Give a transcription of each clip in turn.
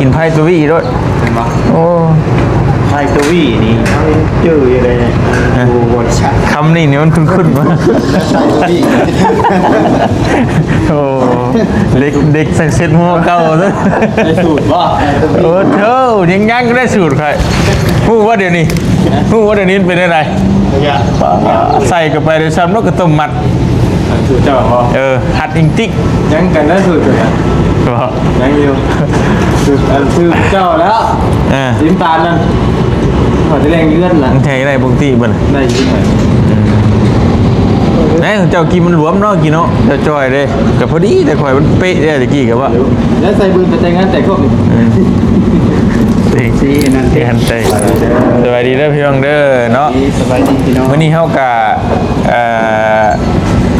ກິນໄພຕະວີໂລດ ແມ່ນບໍ່? ໂອ້ ໄພຕະວີນີ້ເຮົາຍັງຈື່ຢູ່ເດ້ ຢູ່ບໍລິສັດ ຄຳນີ້ນີ້ມັນຄຸ້ນໆມາ ໄພຕະວີ ໂອ້ ເດັກ ເດັກສັກເຊັດຫົວເກົ່າເດີ ໄດ້ສູດບໍ່? ໂອ້ໂທ້ ຍັງ ຍັງໄດ້ສູດຂ້ອຍ ຮູ້ບໍ່ດຽວນີ້? ຮູ້ບໍ່ດຽວນີ້ມັນເປັນແນວໃດ? ໃສ່ເຂົ້າໄປໄດ້ຊ່ຳນກກະຕົ້ມມັດ ອັນສູດເຈົ້າບໍ່? ເອີ ຮັດອິງຕິກ ຍັງກັນນະສູດເຈົ້ານະ ບໍ່ ຍັງຢູ່ ສູດ ອັນສູດເຈົ້າແລ້ວ ເອີ ຊິມຕານນັ້ນ ເຂົາຈະແລ່ງເຮືອນລະ ມັນແທ້ໄດ້ປົກກະຕິບໍ່ລະ? ໄດ້ຢູ່ ອືມ ແນ່ ເຈົ້າກິນມັນຫຼວມເນາະ ກິນເນາະ ເຈົ້າຈ່ອຍເດ້ ກໍພໍດີ ແຕ່ຂ້ອຍມັນເປະເດ້ ຕະກີ້ກໍວ່າ ແລ້ວໃສ່ບຶງໄປແຕ່ງງານແຕ່ງຄອບນີ້ ເອີ ເປັນຊີ້ນັ້ນເດ້ ແຕ່ງງານແຕ່ງ ສະບາຍດີເດີພີ່ນ້ອງເດີເນາະ ສະບາຍດີພີ່ນ້ອງ ມື້ນີ້ເຮົາກະ ເອີ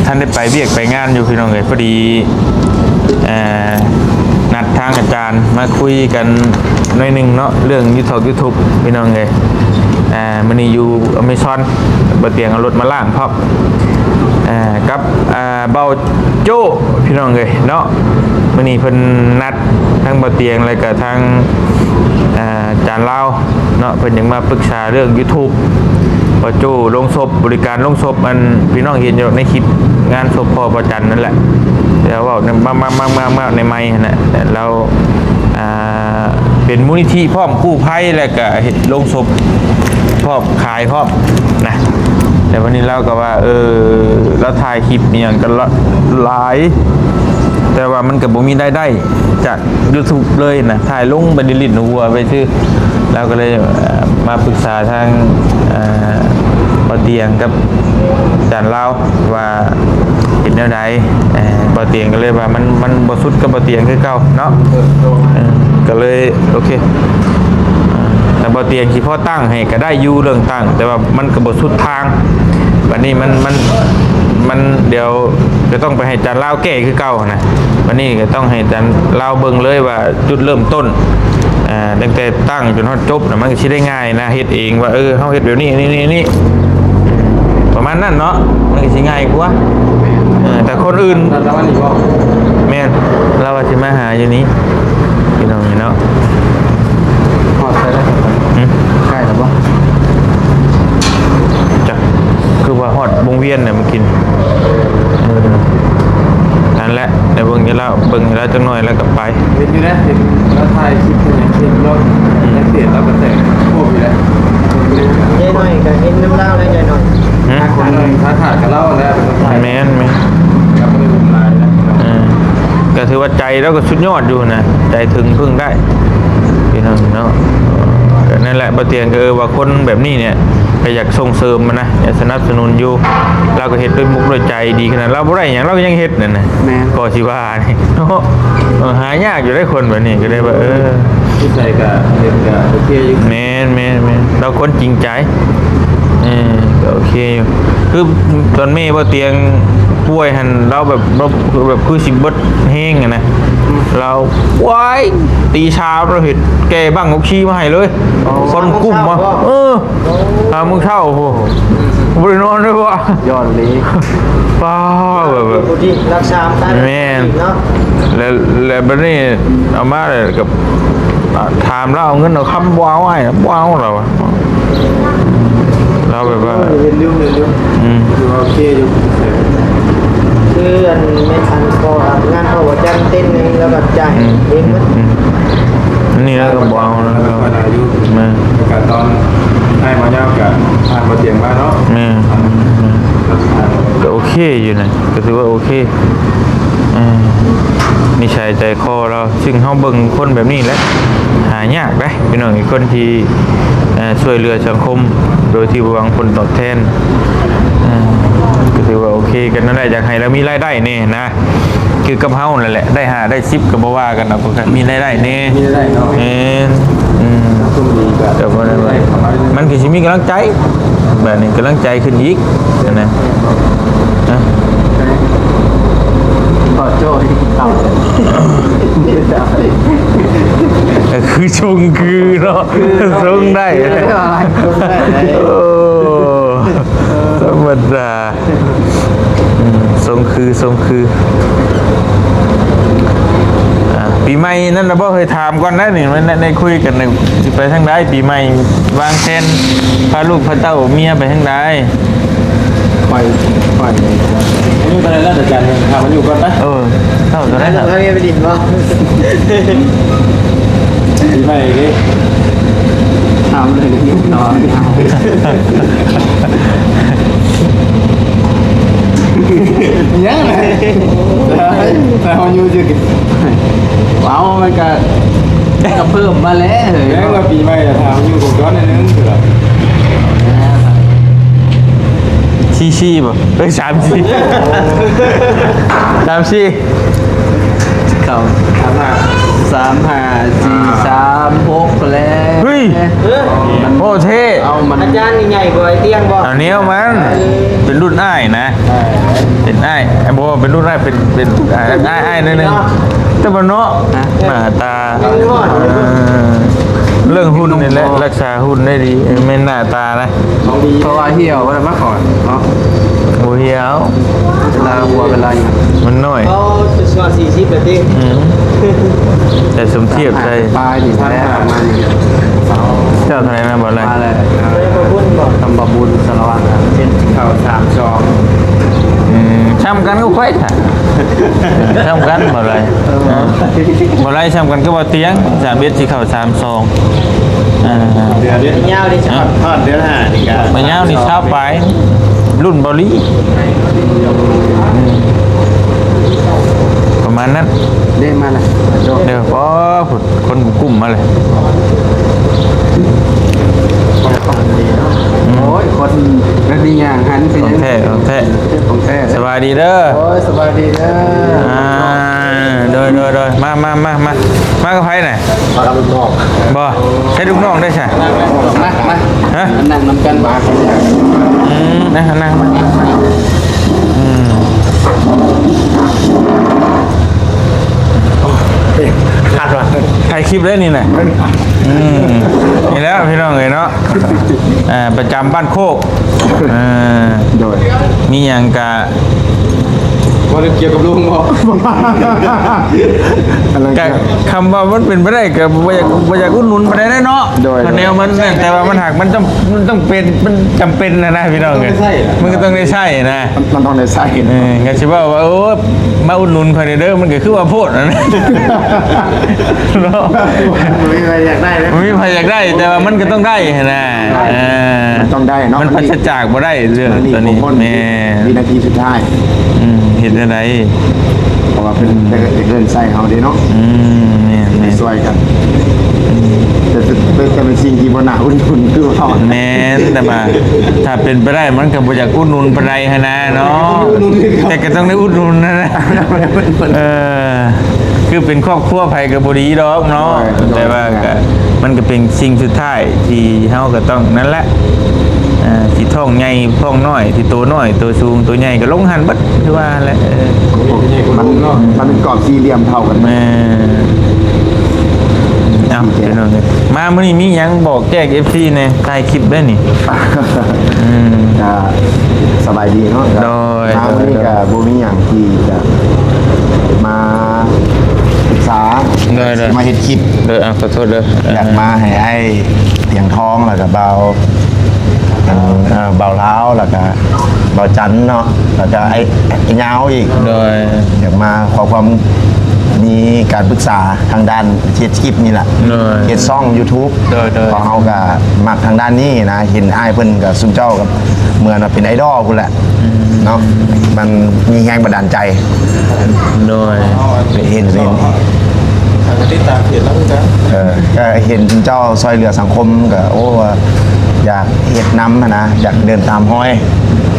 ທັນໄດ້ໄປວຽກໄປງານຢູ່ພີ່ນ້ອງເອີຍ ພໍດີ ເອີ ນັດທາງອາຈານມາຄຸຍກັນໜ້ອຍໜຶ່ງເນາະ ເລື່ອງຢູທູບ ຢູທູບພີ່ນ້ອງເອີຍ ເອີ ມື້ນີ້ຢູ່ອາເມຊອນ ບໍ່ຕຽງເອົາລົດມາລ້າງພ້ອມ ເອີ ກັບ ເອີ ເບົາໂຈ້ພີ່ນ້ອງເອີຍເນາະ ມື້ນີ້ເພິ່ນນັດ ທັງບໍ່ຕຽງ ແລະກະທັງ ເອີ ອາຈານລາວເນາະ ເພິ່ນຢາກມາປຶກສາເລື່ອງຢູທູບ ເບົາໂຈ້ລົງສົບ ບໍລິການລົງສົບ ອັນພີ່ນ້ອງເຫັນຢູ່ໃນຄລິບງານສົບພໍ່ພະຈັນນັ້ນແຫຼະ ແຕ່ເວົ້າມາ ມາ ມາ ມາໃນໄມຫັ້ນແຫຼະ ແຕ່ລາວ ອ່າ ເປັນມູນນິທິພ້ອມ ກູ້ໄພ ແລະກະເຮັດໂລງສົບພ້ອມ ຂາຍພ້ອມນະ ແຕ່ວັນນີ້ລາວກໍວ່າ ເອີ ລາວຖ່າຍຄລິບອີ່ຫຍັງກໍຫຼາຍ ແຕ່ວ່າມັນກໍບໍ່ມີລາຍໄດ້ຈາກຢູທູບເລີຍນະ ຖ່າຍລົງໄປຫຼິ້ນໆຫົວໄປຊື່ ລາວກໍເລີຍ ເອີ ມາປຶກສາທາງ ເອີ ບ່າວຕຽງກັບອາຈານລາວ ວ່າເປັນແນວໃດ ເອີ ບ່າວຕຽງກໍເລີຍວ່າມັນ ມັນບໍ່ສຸດກັບບ່າວຕຽງຄືເກົ່າເນາະ ເອີ ເອີ ກໍເລີຍໂອເຄ ເອີ ຖ້າບ່າວຕຽງຊິພໍຕັ້ງໃຫ້ກໍໄດ້ຢູ່ເລື່ອງຕັ້ງ ແຕ່ວ່າມັນກໍບໍ່ສຸດທາງ ບັດນີ້ມັນ ມັນ ມັນດຽວກໍຕ້ອງໄປໃຫ້ອາຈານລາວແກ້ຄືເກົ່າຫັ້ນນະ ບັດນີ້ກໍຕ້ອງໃຫ້ອາຈານລາວເບິ່ງເລີຍວ່າຈຸດເລີ່ມຕົ້ນ ເອີ ຕັ້ງແຕ່ຕັ້ງຈົນຮອດຈົບນະ ມັນກໍຊິໄດ້ງ່າຍນະ ເຮັດເອງວ່າ ເອີ ເຮົາເຮັດແບບນີ້ ນີ້ ນີ້ ປະມານນັ້ນເນາະ ມັນກໍຊິງ່າຍກວ່າ ເອີ ແຕ່ຄົນອື່ນ ແມ່ນ ລາວວ່າຊິມາຫາຢູ່ນີ້ ພີ່ນ້ອງເນາະ ຮອດໃສແລ້ວ? ຫຶ? ໃກ້ແລ້ວບໍ່? ຈັກ ຄືວ່າຮອດວົງວຽນແຫຼະມື້ກີ້ ເອີ ນັ້ນແຫຼະ ໄດ້ເບິ່ງຢູ່ແລ້ວ ເບິ່ງໃຫ້ລາວຈັກໜ້ອຍແລ້ວກໍໄປ ເຫັນຢູ່ນະ ເຫັນລາວຖ່າຍຄລິບເຮັດຫຍັງ ເຫັນລາວ ອືມ ໃນເຟສລາວກໍແຕກໂພດຢູ່ນະ ຍາຍນ້ອຍກໍເຫັນນຳລາວແລ້ວ ຍາຍນ້ອຍ ຫຶ? ຄົນໜຶ່ງຖ້າຂາດກັບລາວແລ້ວ ແມ່ນໆ ກໍບໍ່ໄດ້ເບິ່ງຫຼາຍນະ ເອີ ກໍຖືວ່າໃຈລາວກໍສຸດຍອດຢູ່ນະ ໃຈເຖິງເພິ່ງໄດ້ ພີ່ນ້ອງເນາະ ກໍນັ້ນແຫຼະ ບໍ່ຕຽງກໍ ເອີ ວ່າຄົນແບບນີ້ນີ້ ກໍຢາກສົ່ງເສີມມັນນະ ຢາກສະໜັບສະໜູນຢູ່ ລາວກໍເຮັດດ້ວຍມຸກດ້ວຍໃຈດີຂະໜາດ ລາວບໍ່ໄດ້ຫຍັງ ລາວກໍຍັງເຮັດນັ້ນນະ ແມ່ນ ກໍຊິວ່ານີ້ເນາະ ເອີ ຫາຍາກຢູ່ເດ້ຄົນແບບນີ້ ກໍເລີຍວ່າ ເອີ ທີ່ໃດກໍເຮັດກໍໂອເຄຢູ່ ແມ່ນໆໆ ລາວຄົນຈິງໃຈ ເອີ ກໍໂອເຄຢູ່ ຄືຕອນແມ່ບໍ່ຕຽງປ່ວຍຫັ້ນ ລາວແບບ ແບບຄືຊິເບິດແຮງຫັ້ນນະ ລາວ ວ້າຍ ຕີສາມລາວເຮັດແກ່ບັ້ງອົກຊີມາໃຫ້ເລີຍ ອໍ ຄົນກຸ້ມມາ ເອີ ສາມໂມງເຊົ້າ ໂອ້ໂຫ ບໍ່ໄດ້ນອນເລີຍວະ ຍ້ອນນີ້ ປ້າ ແບບ ແບບ ຜູ້ທີ່ລັກສາມຕາຍ ແມ່ນ ເນາະ ແລ້ວ ແລ້ວບັດນີ້ເອົາມາແລ້ວກໍ ອ່າ ຖາມລາວເອົາເງິນເອົາຄຳ ບໍ່ເອົາອ້າຍ ບໍ່ເອົາລາວວ່າ ລາວແບບວ່າ ເອີ ເຫັນຢູ່ ເຫັນຢູ່ ອືມ ຖືວ່າໂອເຄຢູ່ ຄືອັນແມ່ນອັນ ພໍງານພໍ່ອາຈານເຕັ້ນນີ້ ລາວກໍຈ່າຍ ອືມ ເອງໝົດ ອືມ ອັນນີ້ລາວກໍບໍ່ເອົາແລ້ວ ແມ່ນ ແລ້ວກໍຕອນອ້າຍມາຍາວກໍຜ່ານບໍ່ຕຽງມາເນາະ ແມ່ນ ກໍໂອເຄຢູ່ນະ ກໍຖືວ່າໂອເຄ ເອີ ນິໄສໃຈຄໍລາວ ຊຶ່ງເຮົາເບິ່ງຄົນແບບນີ້ແຫຼະ ຫາຍາກເດ້ພີ່ນ້ອງ ຄົນທີ່ ເອີ ຊ່ວຍເຫຼືອສັງຄົມໂດຍທີ່ບໍ່ຫວັງຜົນຕອບແທນ ເອີ ກໍຖືວ່າໂອເຄກັນນັ້ນແຫຼະ ຢາກໃຫ້ລາວມີລາຍໄດ້ແດ່ນະ ຄືກັບເຮົານັ້ນແຫຼະ ໄດ້ຫ້າໄດ້ສິບກໍບໍ່ວ່າກັນດອກ ກໍມີລາຍໄດ້ແດ່ ມີລາຍໄດ້ເນາະ ແມ່ນ ອືມ ຄົນດີກໍ ກໍບໍ່ໄດ້ວ່າ ມັນກໍຊິມີກຳລັງໃຈ ບາດນີ້ກຳລັງໃຈຂຶ້ນອີກຫັ້ນນະ ຮະ ຂໍໂທດ ເອີ ຄືຊົງຄືເນາະ ຊົງໄດ້ ໂອ້ ທຳມະດາ ອືມ ຊົງຄື ຊົງຄື ອ່າ ເປັ ປີໃໝ່ນັ້ນລະບໍ່ເຄີຍຖາມກ່ອນໄດ໋ນີ້ ມັນໄດ້ ໄດ້ຄຸຍກັນ ຊິໄປທາງໃດ ປີໃໝ່ວາງແຜນພາລູກພາເຕົ້າເມຍໄປທາງໃດ? ຂ້ອຍ ຂ້ອຍ ອາຍຸເທົ່າໃດແລ້ວ ອາຈານ? ຖາມອາຍຸກ່ອນໄປ. ເອີ ເທົ່າເທົ່າໃດ ໃຫ້ ແລ້ວ? ໃຫ້ໄປດິນບໍ່? ປີໃໝ່ເດ້ ຖາມເລີຍ ຍັງແຫຼະ ແຕ່ເຮົາຢູ່ຊື່ ເອົ້າ ມັນກະ ກະເພີ່ມມາແລ້ວເຮີ້ຍ ແມ່ນວ່າປີໃໝ່ລະ ຖາມຢູ່ກ່ອນໜ້ອຍໜຶ່ງ ສີ່ສີ່ບໍ່? ເອີຍ ສາມສີ່ ສາມສີ່ ເຂົ້າ ສາມຫ້າ ສາມຫ້າ ສີ່ ສາມຫົກ ແລ້ວ ເຮີ້ຍ ໂອ້ ເທ່ ເອົາມັນ ອາຈານນີ້ໃຫຍ່ກວ່າໄອ້ຕຽງບໍ່? ອັນນີ້ມັນ ເອີ ເປັນລຸ້ນອ້າຍນະ ເປັນອ້າຍ ບໍ່ ເປັນລຸ້ນອ້າຍ ເປັນ ເປັນອ້າຍ ອ້າຍໜ້ອຍໜຶ່ງ ແຕ່ວ່າເນາະ ໜ້າຕາ ເອີ ເລື່ອງຫຸ່ນນີ້ແຫຼະ ລັກສາຫຸ່ນໄດ້ດີ ແມ່ນໜ້າຕານະ ເພາະວ່າຫ່ຽວບໍ່ໄດ້ມາກ່ອນເນາະ ບໍ່ຫ່ຽວ ເວລາຫົວເວລາຫຍັງ ມັນນ້ອຍ ເຂົາເປັນຊອດສີ່ສິບແລ້ວຕິ ອືມ ແຕ່ສົມທຽບໃສ່ ປາຍນີ້ ປາຍມານີ້ ເຈົ້າເທົ່າໃດນະ ບໍ່ໄດ້ ບໍ່ໄດ້ບໍ່ບຸນບໍ່ ຄຳບໍ່ບຸນ ສາລະວັນ ເຈັດ ເຂົ້າສາມສອງ ອືມ ຊ່ຳກັນກັບຂ້ອຍ ຊ່ຳກັນບໍ່ໄດ້ ເອີ ບໍ່ໄດ້ຊ່ຳກັນກັບບໍ່ຕຽງ ສາມເອັດຊິເຂົ້າສາມສອງ ເອີ ຍາວເດ້ ຮອດເດືອນຫ້ານີ້ກະ ຍາວນີ້ຊາວປາຍ ລຸ້ນບໍ່ລີ ປະມານນັ້ນ ເດ້ມາລະ ເດີ ອໍ ພຸ້ນ ຄົນກຸ້ມມາເລີຍ ໂອ້ຍ ຄົນແບບນີ້ຍ່າງຫັນຄືຫຍັງ ຂອງແທ້ ຂອງແທ້ ຂອງແທ້ ສະບາຍດີເດີ ໂອ້ຍ ສະບາຍດີເດີ ອ່າ ໂດຍ ໂດຍ ໂດຍ ມາ ມາ ມາ ມາ ມາກັບໃຜນະ? ມາກັບລູກນ້ອງ ບໍ່ ໃຊ້ລູກນ້ອງໄດ້ຊະ ມາ ມາ ຮະ ມານັ່ງນຳກັນ ມາ ອືມ ນະ ນັ່ງ ອືມ ຄັກວ່ະ ຖ່າຍຄລິບເດ້ນີ້ນະ ອືມ ນີ້ແຫຼະພີ່ນ້ອງເອີຍເນາະ ອ່າ ປະຈຳບ້ານໂຄກ ເອີ ໂດຍ ມີຫຍັງກະ ບໍ່ໄດ້ກ່ຽວກັບລຸງບໍ່? ກະຄຳວ່າມັນເປັນໄປໄດ້ກະບໍ່ຢາກ ບໍ່ຢາກອຸດໜູນປານໃດເນາະ ໂດຍ ຄັນແນວມັນ ແຕ່ວ່າມັນຫາກ ມັນຈຳ ມັນຕ້ອງເປັນ ມັນຈຳເປັນຫັ້ນນະພີ່ນ້ອງເອີຍ ມັນກະຕ້ອງໄດ້ໃຊ້ນະ ມັນ ມັນຕ້ອງໄດ້ໃຊ້ ເອີ ກະຊິເວົ້າວ່າ ໂອ້ ມາອຸດໜູນຂ້ອຍແດ່ເດີ ມັນກະຄືວ່າໂພດຫັ້ນນະ ເນາະ ບໍ່ມີໃຜຢາກໄດ້ເນາະ ບໍ່ມີໃຜຢາກໄດ້ ແຕ່ວ່າມັນກະຕ້ອງໄດ້ຫັ້ນນະ ເອີ ມັນຕ້ອງໄດ້ເນາະ ມັນປາສະຈາກບໍ່ໄດ້ເລື່ອງໂຕນີ້ ແມ່ນ ວິນາທີສຸດທ້າຍ ອືມ ເຮັດແນວໃດ ເພາະວ່າເພິ່ນ ເອີ ເດີນໃສ່ເຮົາເດ້ເນາະ ອືມ ແມ່ນໆ ຊ່ວຍກັນ ອືມ ແຕ່ ແຕ່ ແຕ່ເປັນສິ່ງທີ່ບໍ່ໜ້າອຸດໜູນຄືເຮົາ ແມ່ນ ແຕ່ວ່າຖ້າເປັນໄປໄດ້ມັນກະບໍ່ຢາກອຸດໜູນປານໃດຫັ້ນນະເນາະ ແຕ່ກະຕ້ອງໄດ້ອຸດໜູນຫັ້ນນະ ເອີ ຄືເປັນຄອບຄົວໃຜກະບໍ່ດີດອກເນາະ ໂດຍ ແຕ່ວ່າກະ ໂດຍ ມັນກະເປັນສິ່ງສຸດທ້າຍທີ່ເຮົາກະຕ້ອງນັ້ນແຫຼະ ເອີ ຊິທ້ອງໃຫຍ່ທ້ອງນ້ອຍ ຊິໂຕນ້ອຍໂຕສູງໂຕໃຫຍ່ກະລົງຫັ້ນເບິດ ຄືວ່າແຫຼະ ເອີ ມັນ ມັນເປັນກອບສີ່ຫຼ່ຽມເທົ່າກັນ ແມ່ນ ເອົ້າ ພີ່ນ້ອງເອີຍ ມາມື້ນີ້ມີຫຍັງບອກແຈ້ງເອັຟຊີແດ່ ຖ່າຍຄລິບເດ້ນີ້ ອືມ ກະສະບາຍດີເນາະ ໂດຍ ມາມື້ນີ້ກະບໍ່ມີຫຍັງທີ່ຈະມາປຶກສາ ໂດຍໆ ຊິມາເຮັດຄລິບ ໂດຍ ອ່າ ຂໍໂທດເດີ ຢາກມາໃຫ້ອ້າຍຕຽງທອງ ແລ້ວກະບ່າວ ອັນ ເອີ ບ່າວລາວ ແລ້ວກະບ່າວຈັນເນາະ ແລ້ວກະໄອ້ ໄອ້ຍາວອີກ ໂດຍ ຢາກມາຂໍຄວາມ ມີການປຶກສາທາງດ້ານເຮັດຄລິບນີ້ແຫຼະ ໂດຍ ເຮັດຊ່ອງຢູທູບ ໂດຍໆ ເພາະເຮົາກະມັກທາງດ້ານນີ້ນະ ເຫັນອ້າຍເພິ່ນກະຊຸມເຈົ້າກະເໝືອນວ່າເປັນໄອດອລພຸ້ນແຫຼະ ອືມ ເນາະ ມັນມີແຮງບັນດານໃຈ ໂດຍ ເຫັນ ເຫັນ ກະຕິດຕາມເພຈລາວຄືກັນ ເອີ ກະເຫັນເຈົ້າຊ່ອຍເຫຼືອສັງຄົມ ກະ ໂອ້ ຢາກເຮັດນຳຫັ້ນນະ ຢາກເດີນຕາມຮອຍ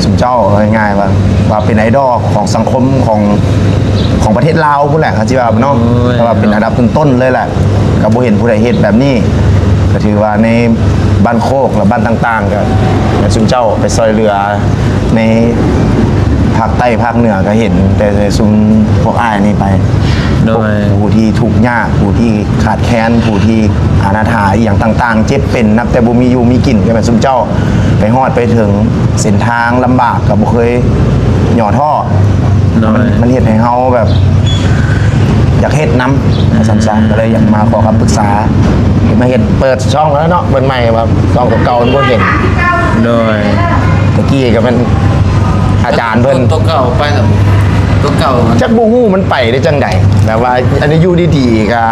ຊຸມເຈົ້າ ເວົ້າງ່າຍໆ ວ່າ ວ່າເປັນໄອດອລຂອງສັງຄົມຂອງ ຂອງປະເທດລາວພຸ້ນແຫຼະ ເຂົາຊິວ່າເນາະ ໂອ້ຍ ເພາະວ່າເປັນອັນດັບຕົ້ນໆເລີຍແຫຼະ ກະບໍ່ເຫັນຜູ້ໃດເຮັດແບບນີ້ ກະຖືວ່າໃນບ້ານໂຄກ ແລະ ບ້ານຕ່າງໆ ກະໃຫ້ຊຸມເຈົ້າໄປຊ່ອຍເຫຼືອ ໃນພາກໃຕ້ພາກເໜືອກະເຫັນແຕ່ຊຸມພວກອ້າຍນີ້ໄປ ໂດຍ ຜູ້ທີ່ທຸກຍາກ ຜູ້ທີ່ຂາດແຄນ ຜູ້ທີ່ອະນາຖາອີ່ຫຍັງຕ່າງໆ ເຈັບເປັນ ນັບແຕ່ບໍ່ມີຢູ່ມີກິນ ກະແມ່ນຊຸມເຈົ້າໄປຮອດໄປເຖິງ ເສັ້ນທາງລຳບາກກະບໍ່ເຄີຍຫຍໍ້ທໍ້ ໂດຍ ມັນ ມັນເຮັດໃຫ້ເຮົາແບບ ຢາກເຮັດນຳ ວ່າຊັ້ນຊະ ກໍເລີຍຢາກມາຂໍຄຳປຶກສາ ມາເຮັດ ເປີດຊ່ອງແລ້ວເນາະ ເປີດໃໝ່ ວ່າຊ່ອງເກົ່າໆມັນບໍ່ເຫັນ. ໂດຍ ຕະກີ້ກໍແມ່ນອາຈານເພິ່ນ ຕົວເກົ່າໄປແລ້ວ ຕົວເກົ່າ ຈັກບໍ່ຮູ້ມັນໄປໄດ້ຈັ່ງໃດ ແບບວ່າອັນນີ້ຢູ່ດີໆ ກໍ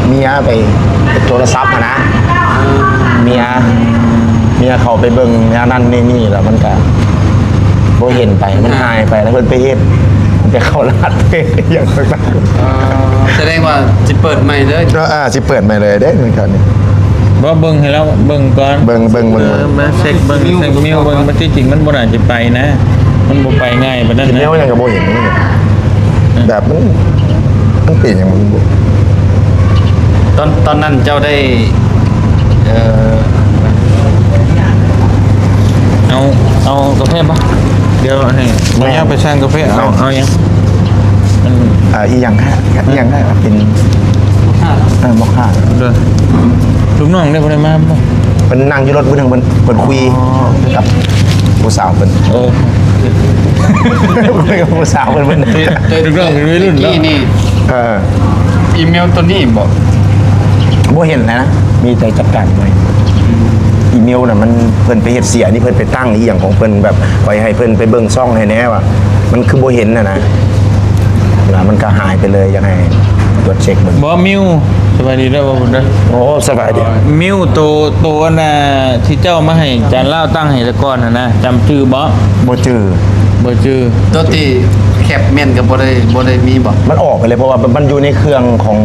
ເມຍໄປໂທລະສັບຫັ້ນນະ ເມຍ ເມຍເຂົ້າໄປເບິ່ງແນວນັ້ນແນວນີ້ ແລ້ວມັນກໍບໍ່ເຫັນໄປ ມັນຫາຍໄປ ແລ້ວເພິ່ນໄປເຮັດ ໄປເຂົ້າລາດເພດຫຍັງຕ່າງໆ. ອໍ ສະແດງວ່າຊິເປີດໃໝ່ເລີຍ. ເອີ ຊິເປີດໃໝ່ເລີຍເດ້ ມື້ເຊົ້ານີ້. ບໍ່ ເບິ່ງໃຫ້ລາວເບິ່ງກ່ອນ ເບິ່ງ ເບິ່ງ ເບິ່ງ ເອີ ມາເຊັກເບິ່ງ ເຊັກມິວເບິ່ງ ມັນທີ່ຈິງມັນບໍ່ໜ້າຈະໄປນະ ມັນບໍ່ໄປງ່າຍປານນັ້ນນະ. ແນວຫຍັງກໍບໍ່ເຫັນ ແບບມັນ ມັນເປັນຫຍັງມັນບໍ່ ຕອນ ຕອນນັ້ນເຈົ້າໄດ້ ເອີ ເອົາ ເອົາກາແຟບໍ່? ດຽວໃຫ້ ແມ່ນ ເອົາໄປສັ່ງກາແຟ ເອົາ ເອົາຫຍັງ? ມັນ ອ່າ ອີຫຍັງຮະ? ອີຫຍັງຮະ? ເປັນ ເອີ ມໍຄາ. ເດີ ລູກນ້ອງໄດ້ບໍ່ໄດ້ມາບໍ່? ເພິ່ນນັ່ງຢູ່ລົດ ເພິ່ນ ເພິ່ນ ເພິ່ນຄຸຍ ອໍ ກັບຜູ້ສາວເພິ່ນ. ໂອ້ ຄຸຍກັບຜູ້ສາວເພິ່ນ ເພິ່ນ ແຕ່ ແຕ່ ລູກນ້ອງເປັນໄວລຸ້ນເນາະ ແຕ່ກີ້ນີ້. ເອີ ອີເມວໂຕນີ້ບໍ່? ບໍ່ເຫັນນະ ມີແຕ່ຈັດການໃໝ່. ອີເມວນະ ມັນ ເພິ່ນໄປເຮັດເສຍ ອັນນີ້ເພິ່ນໄປຕັ້ງອີ່ຫຍັງຂອງເພິ່ນ ແບບຂ້ອຍໃຫ້ເພິ່ນໄປເບິ່ງຊ່ອງໃຫ້ແດ່ວ່າ ມັນຄືບໍ່ເຫັນຫັ້ນນະ ລະມັນກໍຫາຍໄປເລີຍ. ຢາກໃຫ້ກວດເຊັກເບິ່ງ. ບໍ່ ມິວ ສະບາຍດີເດີ ບໍ່ບຸນເດີ. ໂອ້ ສະບາຍດີ. ມິວ ໂຕ ໂຕອັນນ່າ ທີ່ເຈົ້າມາໃຫ້ຈານລາວຕັ້ງໃຫ້ແຕ່ກ່ອນຫັ້ນນະ ຈຳຊື່ບໍ່? ບໍ່ຈື່ ບໍ່ຈື່. ໂຕທີ່ແຄັບແມ່ນກໍບໍ່ໄດ້ ບໍ່ໄດ້ມີບໍ່? ມັນອອກໄປເລີຍ ເພາະວ່າມັນຢູ່ໃນເຄື່ອງຂອງ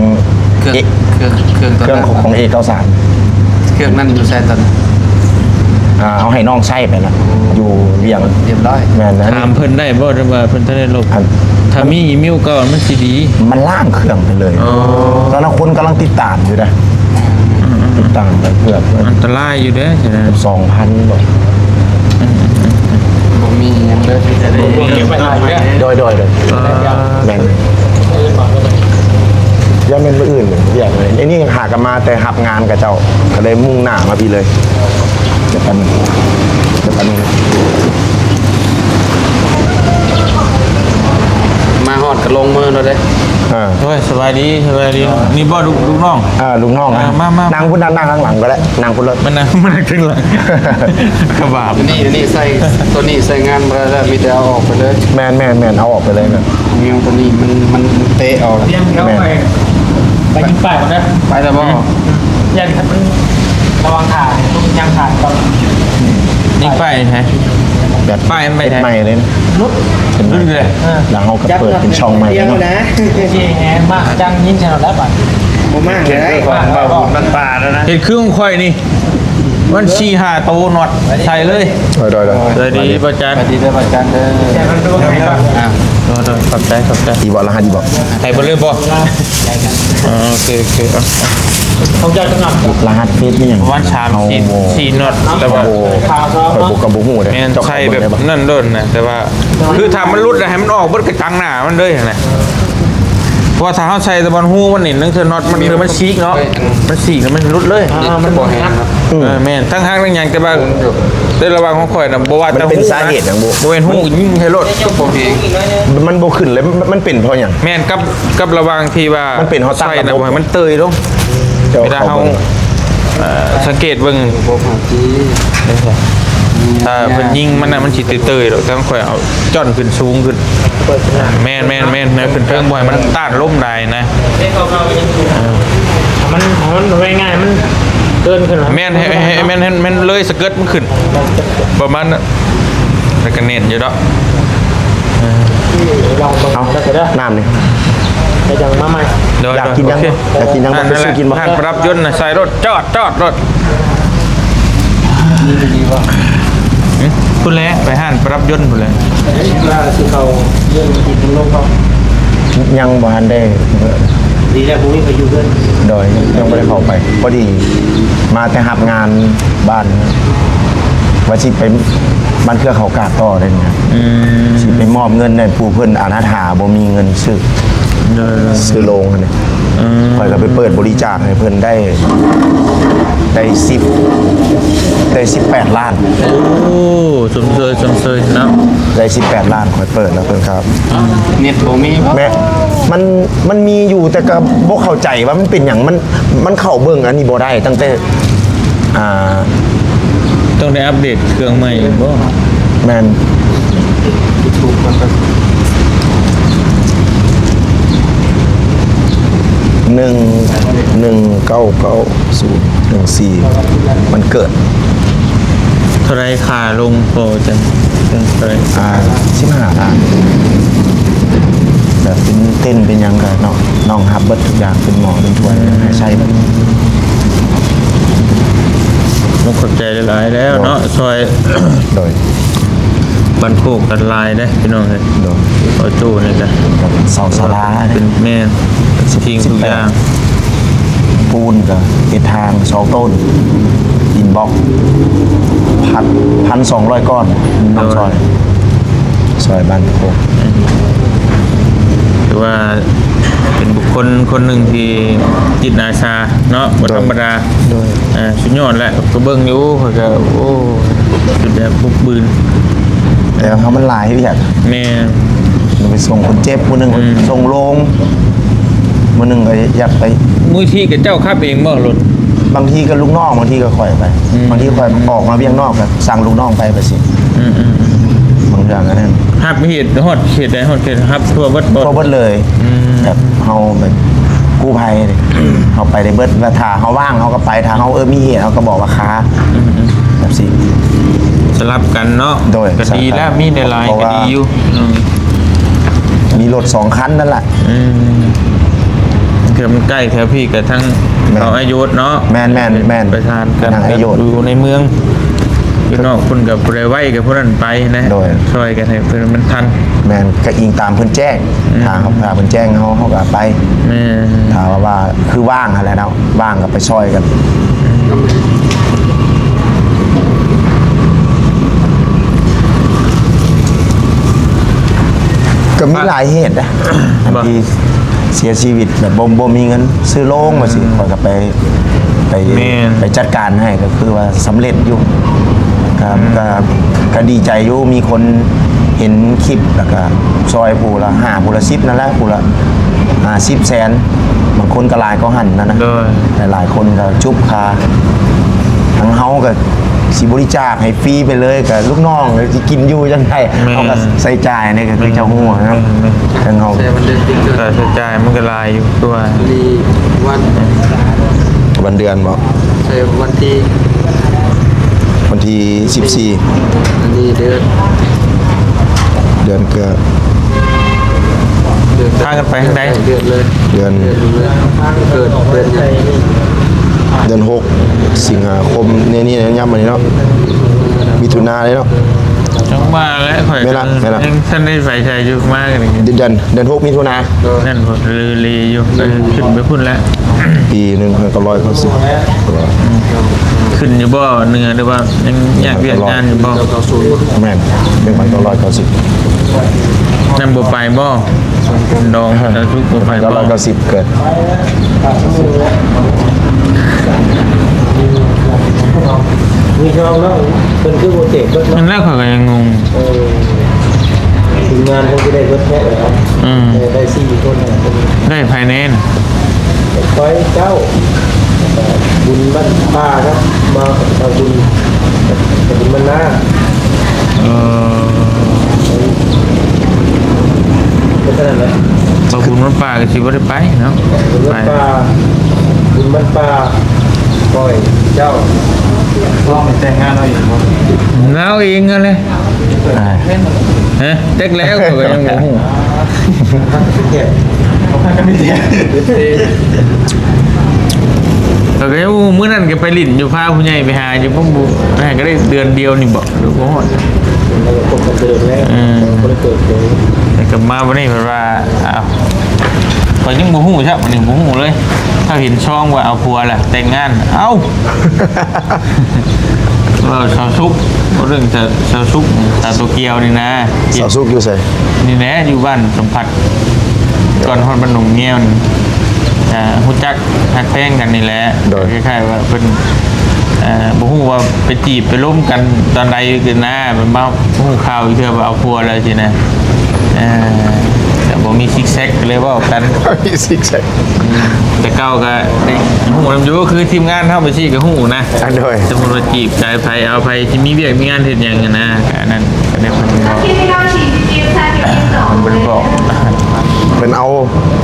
ເຄື່ອງ ເອ ເຄື່ອງ ເຄື່ອງ ເຄື່ອງຂອງ ຂອງເອເກົ້າສາມ. ເຄື່ອງນັ້ນຢູ່ໃສຕອນນັ້ນ? ອ່າ ເອົາໃຫ້ນ້ອງໃຊ້ໄປນະ ຢູ່ວຽງ ຮຽບຮ້ອຍ. ແມ່ນ ອັນນີ້ຖາມເພິ່ນໄດ້ບໍ່ ຫຼືວ່າເພິ່ນທັນໄດ້ລົບ? ອັນ ຖ້າມີອີເມວເກົ່າມັນຊິດີ. ມັນລ້າງເຄື່ອງໄປເລີຍ. ອໍ ຕອນນັ້ນຄົນກຳລັງຕິດຕາມຢູ່ເດ້. ອືມໆໆ ຕິດຕາມໄປເກືອບ ອັນຕະລາຍຢູ່ເດ້ ສອງພັນບໍ່? ອືມໆໆ ບໍ່ມີຫຍັງເລີຍ ມີແຕ່ໄດ້ ບໍ່ມີຫຍັງ ເກັບໄວ້ຖ່າຍຢູ່ເດ້. ໂດຍ ໂດຍ ໂດຍ. ອ່າ ແມ່ນ ຢ້ານແມ່ນມື້ອື່ນວຽກນີ້ ອັນນີ້ຫາກັນມາແຕ່ຮັບງານຂະເຈົ້າ ກໍເລີຍມຸ່ງໜ້າມາພີ້ເລີຍ. ດຽວແປັບໜຶ່ງ ດຽວແປັບໜຶ່ງ. ມາຮອດກໍລົງມືໂລດເດ້. ເອີ ໂອ້ຍ ສະບາຍດີ ສະບາຍດີ. ນີ້ບໍ່ ລູກ ລູກນ້ອງ? ເອີ ລູກນ້ອງ. ເອີ ມາ ມາ ນັ່ງພຸ້ນນະ ນັ່ງຂ້າງຫຼັງກໍໄດ້ ນັ່ງພຸ້ນໂລດ. ມານັ່ງ ມານັ່ງເທິງຫຼັງ ກະບາບ. ໂຕນີ້ ໂຕນີ້ໃສ່ ໂຕນີ້ໃຊ້ງານບໍ່ໄດ້ແລ້ວ ມີແຕ່ເອົາອອກໄປເລີຍ. ແມ່ນໆໆ ເອົາອອກໄປເລີຍນະ. ແນວໂຕນີ້ມັນ ມັນເຕະອອກ. ແມ່ນ ໄປຍິງປ້າຍກ່ອນເດີ. ໄປແລ້ວບໍ່? ອືມ ຢ້ານມັນລະຫວ່າງຖ້ານີ້ ຍັງຖ້າກ່ອນ. ຍິງປ້າຍໃຫ້ ແບບປ້າຍມັນໄປໃສ? ເຮັດໃໝ່ເລີຍນະ. ຫຼຸດ ເປັນ ຫຼຸດເລີຍ. ເອີ ແລ້ວເຮົາກໍເປີດເປັນຊ່ອງໃໝ່ເນາະ. ຊິແຫມາຈັງຍິງໃສ່ເຮົາແລ້ວບາດ. ບໍ່ມາເລີຍ ຂອງເບົາບຸນບ້ານປ່າແລ້ວນະ. ເຮັດຄືຂອງຂ້ອຍນີ້ ມັນສີ່ຫ້າໂຕ ນັອດໃສ່ເລີຍ. ໂດຍໆໆ. ສະບາຍດີ ສະບາຍດີ ບໍ່ຈັນ. ສະບາຍດີເດີ ບໍ່ຈັນເດີ. ອ່າ ໂດຍໆ ຂອບໃຈ ຂອບໃຈ. ອີບໍ່ ລະຫັດອີບໍ່? ໃຫ້ເບິ່ງເລີຍບໍ່? ອໍ ໂອເຄ ໂອເຄ. ເອົາ ຂອງເຈົ້າຈະນັບ ລະຫັດເຟສແມ່ນຫຍັງ? ປະມານສາມສີ່ ສີ່ນັອດ ແຕ່ວ່າຂ້ອຍບໍ່ ກໍບໍ່ຮູ້ເດ້. ແມ່ນ ເຈົ້າ ໃສ່ແບບນັ້ນໂລດນະ ແຕ່ວ່າ ຄືຖ້າມັນຫຼຸດນະ ໃຫ້ມັນອອກເບິດກະຈັງໜ້າມັນເລີຍຫັ້ນນະ. ເພາະວ່າຖ້າເຮົາໃສ່ແຕ່ບ່ອນຮູມັນນີ້ ລາງເທື່ອນັອດມັນ ມັນສີກເນາະ ມັນສີກແລ້ວມັນຫຼຸດເລີຍ. ອ່າ ມັນບໍ່ແຮງເນາະ. ອືມ ເອີ ແມ່ນ ທັງຮັກທັງຫຍັງ ແຕ່ວ່າ ໂດຍ ແຕ່ລະຫວ່າງຂອງຂ້ອຍນະ ບໍ່ວ່າແຕ່ຮູນະ ບໍ່ແມ່ນຮູຍິງໃຫ້ໂລດ ກໍບໍ່ແຮງ ມັນບໍ່ຂຶ້ນເລີຍ. ມັນ ມັນເປັນເພາະຫຍັງ? ແມ່ນ ກັບ ກັບລະຫວ່າງທີ່ວ່າ ມັນເປັນເຮົາຕັ້ງ ໃສ່ນະ ລະບົບ ບໍ່ໃຫ້ມັນເຕີຍລົງ. ເວລາເຮົາ ເອີ ສັງເກດເບິ່ງ ລະບົບຂອງທີ່ ຖ້າເພິ່ນຍິງມັນນະ ມັນຊິເຕີຍໆ ດອກ. ທາງຂ້ອຍເອົາຈ້ອນຂຶ້ນສູງຂຶ້ນ. ເປີດຂຶ້ນມາ ແມ່ນໆໆ ແນວຂຶ້ນເທິງ ບໍ່ໃຫ້ມັນຕ້ານລົມຫຼາຍນະ. ເອີ ໃຫ້ມັນ ໃຫ້ມັນ ເອົາງ່າຍໆ ມັນເກີນຂຶ້ນ. ແມ່ນ ໃຫ້ ໃຫ້ ໃຫ້ແມ່ນ ໃຫ້ແມ່ນເລີຍສະເກີດມັນຂຶ້ນ ປະມານນັ້ນ. ແລ້ວກໍແໜ້ນຢູ່ດອກ. ເອີ ລອງເບິ່ງ ເອົາ ເດີ ນ້ຳນີ້ ໄດ້ຫຍັງມາໃໝ່. ໂດຍ ຢາກກິນຫຍັງ? ໂອເຄ ຢາກກິນຫຍັງບໍ່? ໄປຊື້ກິນບໍ່? ຮ້ານປະດັບຍົນນະ ໃສ່ລົດ ຈອດ ຈອດລົດ. ນີ້ດີບໍ່? ຫຶ? ພຸ້ນແຫຼະ ໄປຮ້ານປະດັບຍົນພຸ້ນແຫຼະ. ວ່າຊິເຂົ້າເຮືອນກິນນຳລູກເຂົາ. ຍັງບໍ່ທັນໄດ້. ດີແລ້ວ ບໍ່ມີໃຜຢູ່ເຮືອນ. ໂດຍ ຍັງບໍ່ໄດ້ເຂົ້າໄປ. ພໍດີມາແຕ່ຮັບງານບ້ານ ວ່າຊິໄປບ້ານເຄືອເຂົາກາດຕໍ່ເດ້ນີ້. ອືມ ຊິໄປມອບເງິນໃຫ້ຜູ້ເພິ່ນອະນາຖາ ບໍ່ມີເງິນຊື້ ໂດຍ ຊື້ໂລງຫັ້ນເດ້. ອືມ ຂ້ອຍກໍໄປເປີດບໍລິຈາກໃຫ້ເພິ່ນໄດ້ ໄດ້ສິບ ໄດ້ສິບແປດລ້ານ. ໂອ້ ຊົມເຊີຍ ຊົມເຊີຍເນາະ. ໄດ້ສິບແປດລ້ານ ຂ້ອຍເປີດແລ້ວເພິ່ນກໍ ອືມ ເນັດບໍ່ມີບໍ່? ແມ່ນ ມັນ ມັນມີຢູ່ ແຕ່ກໍບໍ່ເຂົ້າໃຈວ່າມັນເປັນຫຍັງ ມັນ ມັນເຂົ້າເບິ່ງອັນນີ້ບໍ່ໄດ້ ຕັ້ງແຕ່ ອ່າ ຕ້ອງໄດ້ອັບເດດເຄື່ອງໃໝ່ບໍ? ແມ່ນ ໜຶ່ງ ໜຶ່ງເກົ້າເກົ້າສູນ ໜຶ່ງສີ່ ມັນເກີດ ເທົ່າໃດ ຄ່າລົງພໍຈັ່ງ ເທົ່າໃດ? ອ່າ ສິບຫ້າລ້ານ ແບບເປັນເຕັນເປັນຫຍັງກໍເນາະ ນ້ອງຮັບເບິດທຸກຢ່າງ ເປັນໝໍ້ເປັນຖ້ວຍ ໃຫ້ໃຊ້ເບິດ. ຂອບໃຈຫຼາຍໆແລ້ວເນາະ ໂດຍ ຊ່ອຍ ໂດຍ ບັນໂພກກັນຫຼາຍເດ້ພີ່ນ້ອງເອີຍ ໂດຍ ເອົາໂຈ້ນີ້ກະ ເສົາສາລາ ເປັນ ແມ່ນ ທຸກສິ່ງທຸກຢ່າງ ປູນກໍເຮັດທາງສອງໂຕນ ອິນບັອກ ພັນ ພັນສອງຮ້ອຍກ້ອນ ນ້ອງ ໂດຍ ຊ່ອຍ ຊ່ອຍບ້ານໂຄກ ຖືວ່າເປັນບຸກຄົນຄົນໜຶ່ງທີ່ຈິດອາສາເນາະ ບໍ່ທຳມະດາ ໂດຍ ອ່າ ສຸດຍອດແຫຼະ ກໍເບິ່ງຢູ່ ຂ້ອຍກໍ ໂອ້ ສຸດແບບບຸກບືນ ແຕ່ເຮົາມັນຫຼາຍວຽກ ແມ່ນ ໄປສົ່ງຄົນເຈັບ ຜູ້ໜຶ່ງ ອືມ ສົ່ງໂລງ ມື້ໜຶ່ງກໍຢາກໄປ ມູນນິທິກໍເຈົ້າຂັບເອງບໍ່ລົດ? ບາງທີກໍລູກນ້ອງ ບາງທີກໍຂ້ອຍໄປ ອືມ ບາງທີຂ້ອຍອອກມາວຽກນອກກໍສັ່ງລູກນ້ອງໄປ ໄປຊີ້ ອືມໆ ບາງເທື່ອກໍນັ້ນ ຮັບເຫດ ຮອດເຂດໃດ ຮອດເຂດ ຮັບທົ່ວເບິດບໍ່? ທົ່ວເບິດເລີຍ ອືມ ແບບເຮົາແບບກູ້ໄພ ເຮົາໄປໄດ້ເບິດ ວ່າຖ້າເຮົາວ່າງເຮົາກໍໄປ ຖ້າເຮົາ ເອີ ມີເຫດເຮົາກໍບອກວ່າຄາ ອືມໆ ແບບຊີ້ ສະຫຼັບກັນເນາະ ໂດຍ ກໍດີແລ້ວ ສະຫຼັບກັນ ມີຫຼາຍໆ ເພາະວ່າ ກໍດີຢູ່ ອືມ ມີລົດສອງຄັນນັ້ນລະ ອືມ ເທື່ອມັນໃກ້ແຖວພີ້ກໍທັງ ແມ່ນ ເຂົາອາຍຸເນາະ ແມ່ນໆໆ ປະສານກັນ ທາງອາຍຸ ຢູ່ໃນເມືອງ ຢູ່ນອກເພິ່ນກໍຜູ້ໃດໄວກໍຜູ້ນັ້ນໄປນະ ໂດຍ ຊ່ອຍກັນໃຫ້ເພິ່ນມັນທັນ ແມ່ນ ກໍອີງຕາມເພິ່ນແຈ້ງ ອືມ ຖ້າເຮົາ ຖ້າເພິ່ນແຈ້ງເຮົາ ເຮົາກໍໄປ ແມ່ນ ຖ້າວ່າ ວ່າຄືວ່າງຫັ້ນແຫຼະເນາະ ວ່າງກໍໄປຊ່ອຍກັນ ກໍມີຫຼາຍເຫດນະ ອັນທີ່ເສຍຊີວິດແບບບໍ່ ບໍ່ມີເງິນຊື້ໂລງວ່າຊີ້ ອືມ ຂ້ອຍກໍໄປ ໄປ ແມ່ນ ໄປຈັດການໃຫ້ ກໍຄືວ່າສຳເລັດຢູ່ ກໍ ອືມ ກໍ ກໍດີໃຈຢູ່ ມີຄົນເຫັນຄລິບ ແລ້ວກໍຊ່ອຍຜູ້ລະຫ້າ ຜູ້ລະສິບນັ້ນແຫຼະ ຜູ້ລະຫ້າສິບແສນ ບາງຄົນກໍຫຼາຍກວ່າຫັ້ນນະ ໂດຍ ຫຼາຍໆຄົນກໍຈຸບຄາ ທາງເຮົາກໍ ຊິບໍລິຈາກໃຫ້ຟຣີໄປເລີຍ ກໍລູກນ້ອງຊິກິນຢູ່ຈັ່ງໃດ ແມ່ນ ເຮົາກໍໃຊ້ຈ່າຍນີ້ກໍຄືເຈົ້າຮູ້ນະ ແມ່ນໆ ທາງເຮົາ ໃຊ້ວັນເດືອນປີເກີດ ຄ່າໃຊ້ຈ່າຍມັນກໍຫຼາຍຢູ່ ຄືວ່າ ວັນ ວັນເດືອນບໍ? ໃຊ້ວັນທີ ວັນທີສິບສີ່ ອັນນີ້ເດືອນ ເດືອນເກີດ ເດືອນເກີດ ພາກັນໄປທາງໃດ? ເດືອນເລີຍ ເດືອນ ເດືອນເກີດ ເດືອນຫຍັງ? ເດືອນຫົກ ສິງຫາຄົມ ໃນນີ້ ໃນຍາມນີ້ເນາະ ມິຖຸນາເລີຍເນາະ ຈັ່ງວ່າແຫຼະ ຂ້ອຍ ແມ່ນລະ ແມ່ນລະ ຍັງທັນໄດ້ໄປໃສຢູ່ ມາກັນນີ້ ເດືອນ ເດືອນຫົກ ມິຖຸນາ ແມ່ນບໍ່ ເລີໆຢູ່ ອືມ ຂຶ້ນໄປພຸ້ນແລ້ວ ປີໜຶ່ງພັນເກົ້າຮ້ອຍເກົ້າສິບ ຂຶ້ນຢູ່ບໍ່ເໜືອ ຫຼືວ່າຍັງຍາກວຽກງານຢູ່ບໍ່? ແມ່ນ ໜຶ່ງພັນເກົ້າຮ້ອຍເກົ້າສິບ ນັ້ນບໍ່ໄປບໍ່? ດອງສາທຸບໍ່ໄປບໍ່? ເກົ້າຮ້ອຍເກົ້າສິບເກີດ ມີຊອງເນາະ ເພິ່ນຄືບໍ່ເຈັບເບິດເນາະ ນັ້ນແຫຼະ ຂ້ອຍກໍຍັງງົງ ເອີ ທີມງານເພິ່ນຊິໄດ້ເບິດແທ້ເນາະ ອືມ ໄດ້ສີ່ຄົນ ໄດ້ໃຜແດ່ນະ? ຂ້ອຍ ເຈົ້າ ບຸນບ້ານປ່າເນາະ ມາ ມາບຸນ ບຸນບ້ານນາ ເອີ ເປັນຂະໜາດນັ້ນ ບໍ່ບຸນບ້ານປ່າກໍຊິບໍ່ໄດ້ໄປເນາະ ບຸນບ້ານປ່າ ບຸນບ້ານປ່າ ຂ້ອຍ ເຈົ້າ ລອງແຕ່ງງານເອົາເອງບໍ່? ເອົາເອງຫັ້ນແຫຼະ ອ່າ ຮະ ຈັກແລ້ວ ຂ້ອຍກໍຍັງບໍ່ຮູ້ ຂ້ອຍກໍຍັງບໍ່ຮູ້ ມື້ນັ້ນກໍໄປຫຼິ້ນຢູ່ ພາຜູ້ໃຫຍ່ໄປຫາຢູ່ ບໍ່ ບໍ່ ໄປຫາກໍໄດ້ເດືອນດຽວນີ້ບໍ ຫຼືບໍ່ຮອດ ແລ້ວກໍຄົບກັນເດີນແລ້ວ ເອີ ບໍ່ໄດ້ເປີດເຜີຍ ແລ້ວກໍມາວັນນີ້ເພິ່ນວ່າ ອ້າວ ຂ້ອຍຍັງບໍ່ຮູ້ຊ້ຳ ອັນນີ້ບໍ່ຮູ້ເລີຍ ຖ້າເຫັນຊອງວ່າເອົາຜົວແລ້ວແຕ່ງງານ ເອົ້າ ເວົ້າຊາວສຸກ ເວົ້າເລື່ອງຊາວ ຊາວສຸກ ຊາວໂຕກຽວນີ້ນະ ຊາວສຸກຢູ່ໃສ? ນີ້ແຫຼະ ຢູ່ບ້ານສຳພັດ ກ່ອນຮອດບ້ານໜອງງຽວນີ້ ອ່າ ຮູ້ຈັກຮັກແພງກັນນີ້ແຫຼະ ໂດຍ ຄ້າຍໆວ່າເພິ່ນ ເອີ ບໍ່ຮູ້ວ່າໄປຈີບໄປລົມກັນຕອນໃດກັນນະ ມັນມາຮູ້ຂ່າວອີກເທື່ອວ່າເອົາຜົວແລ້ວຊີ້ນະ ເອີ ກໍບໍ່ ມີຊິກແຊັກ ກໍເລີຍເວົ້າກັນ ມີຊິກແຊັກ. ແຕ່ເກົ່າກໍໄດ້ຮູ້ນຳຢູ່ ຄືທີມງານເຮົາໄປຊີ້ກໍຮູ້ນະ. ອັນໂດຍ ສົມມຸດວ່າຈີບໃຈໃຜ ເອົາໃຜທີ່ມີວຽກມີງານເຮັດຫຍັງຫັ້ນນະ ກໍອັນນັ້ນກໍໄດ້ເພິ່ນບອກ ເພິ່ນບອກ ເພິ່ນເອົາ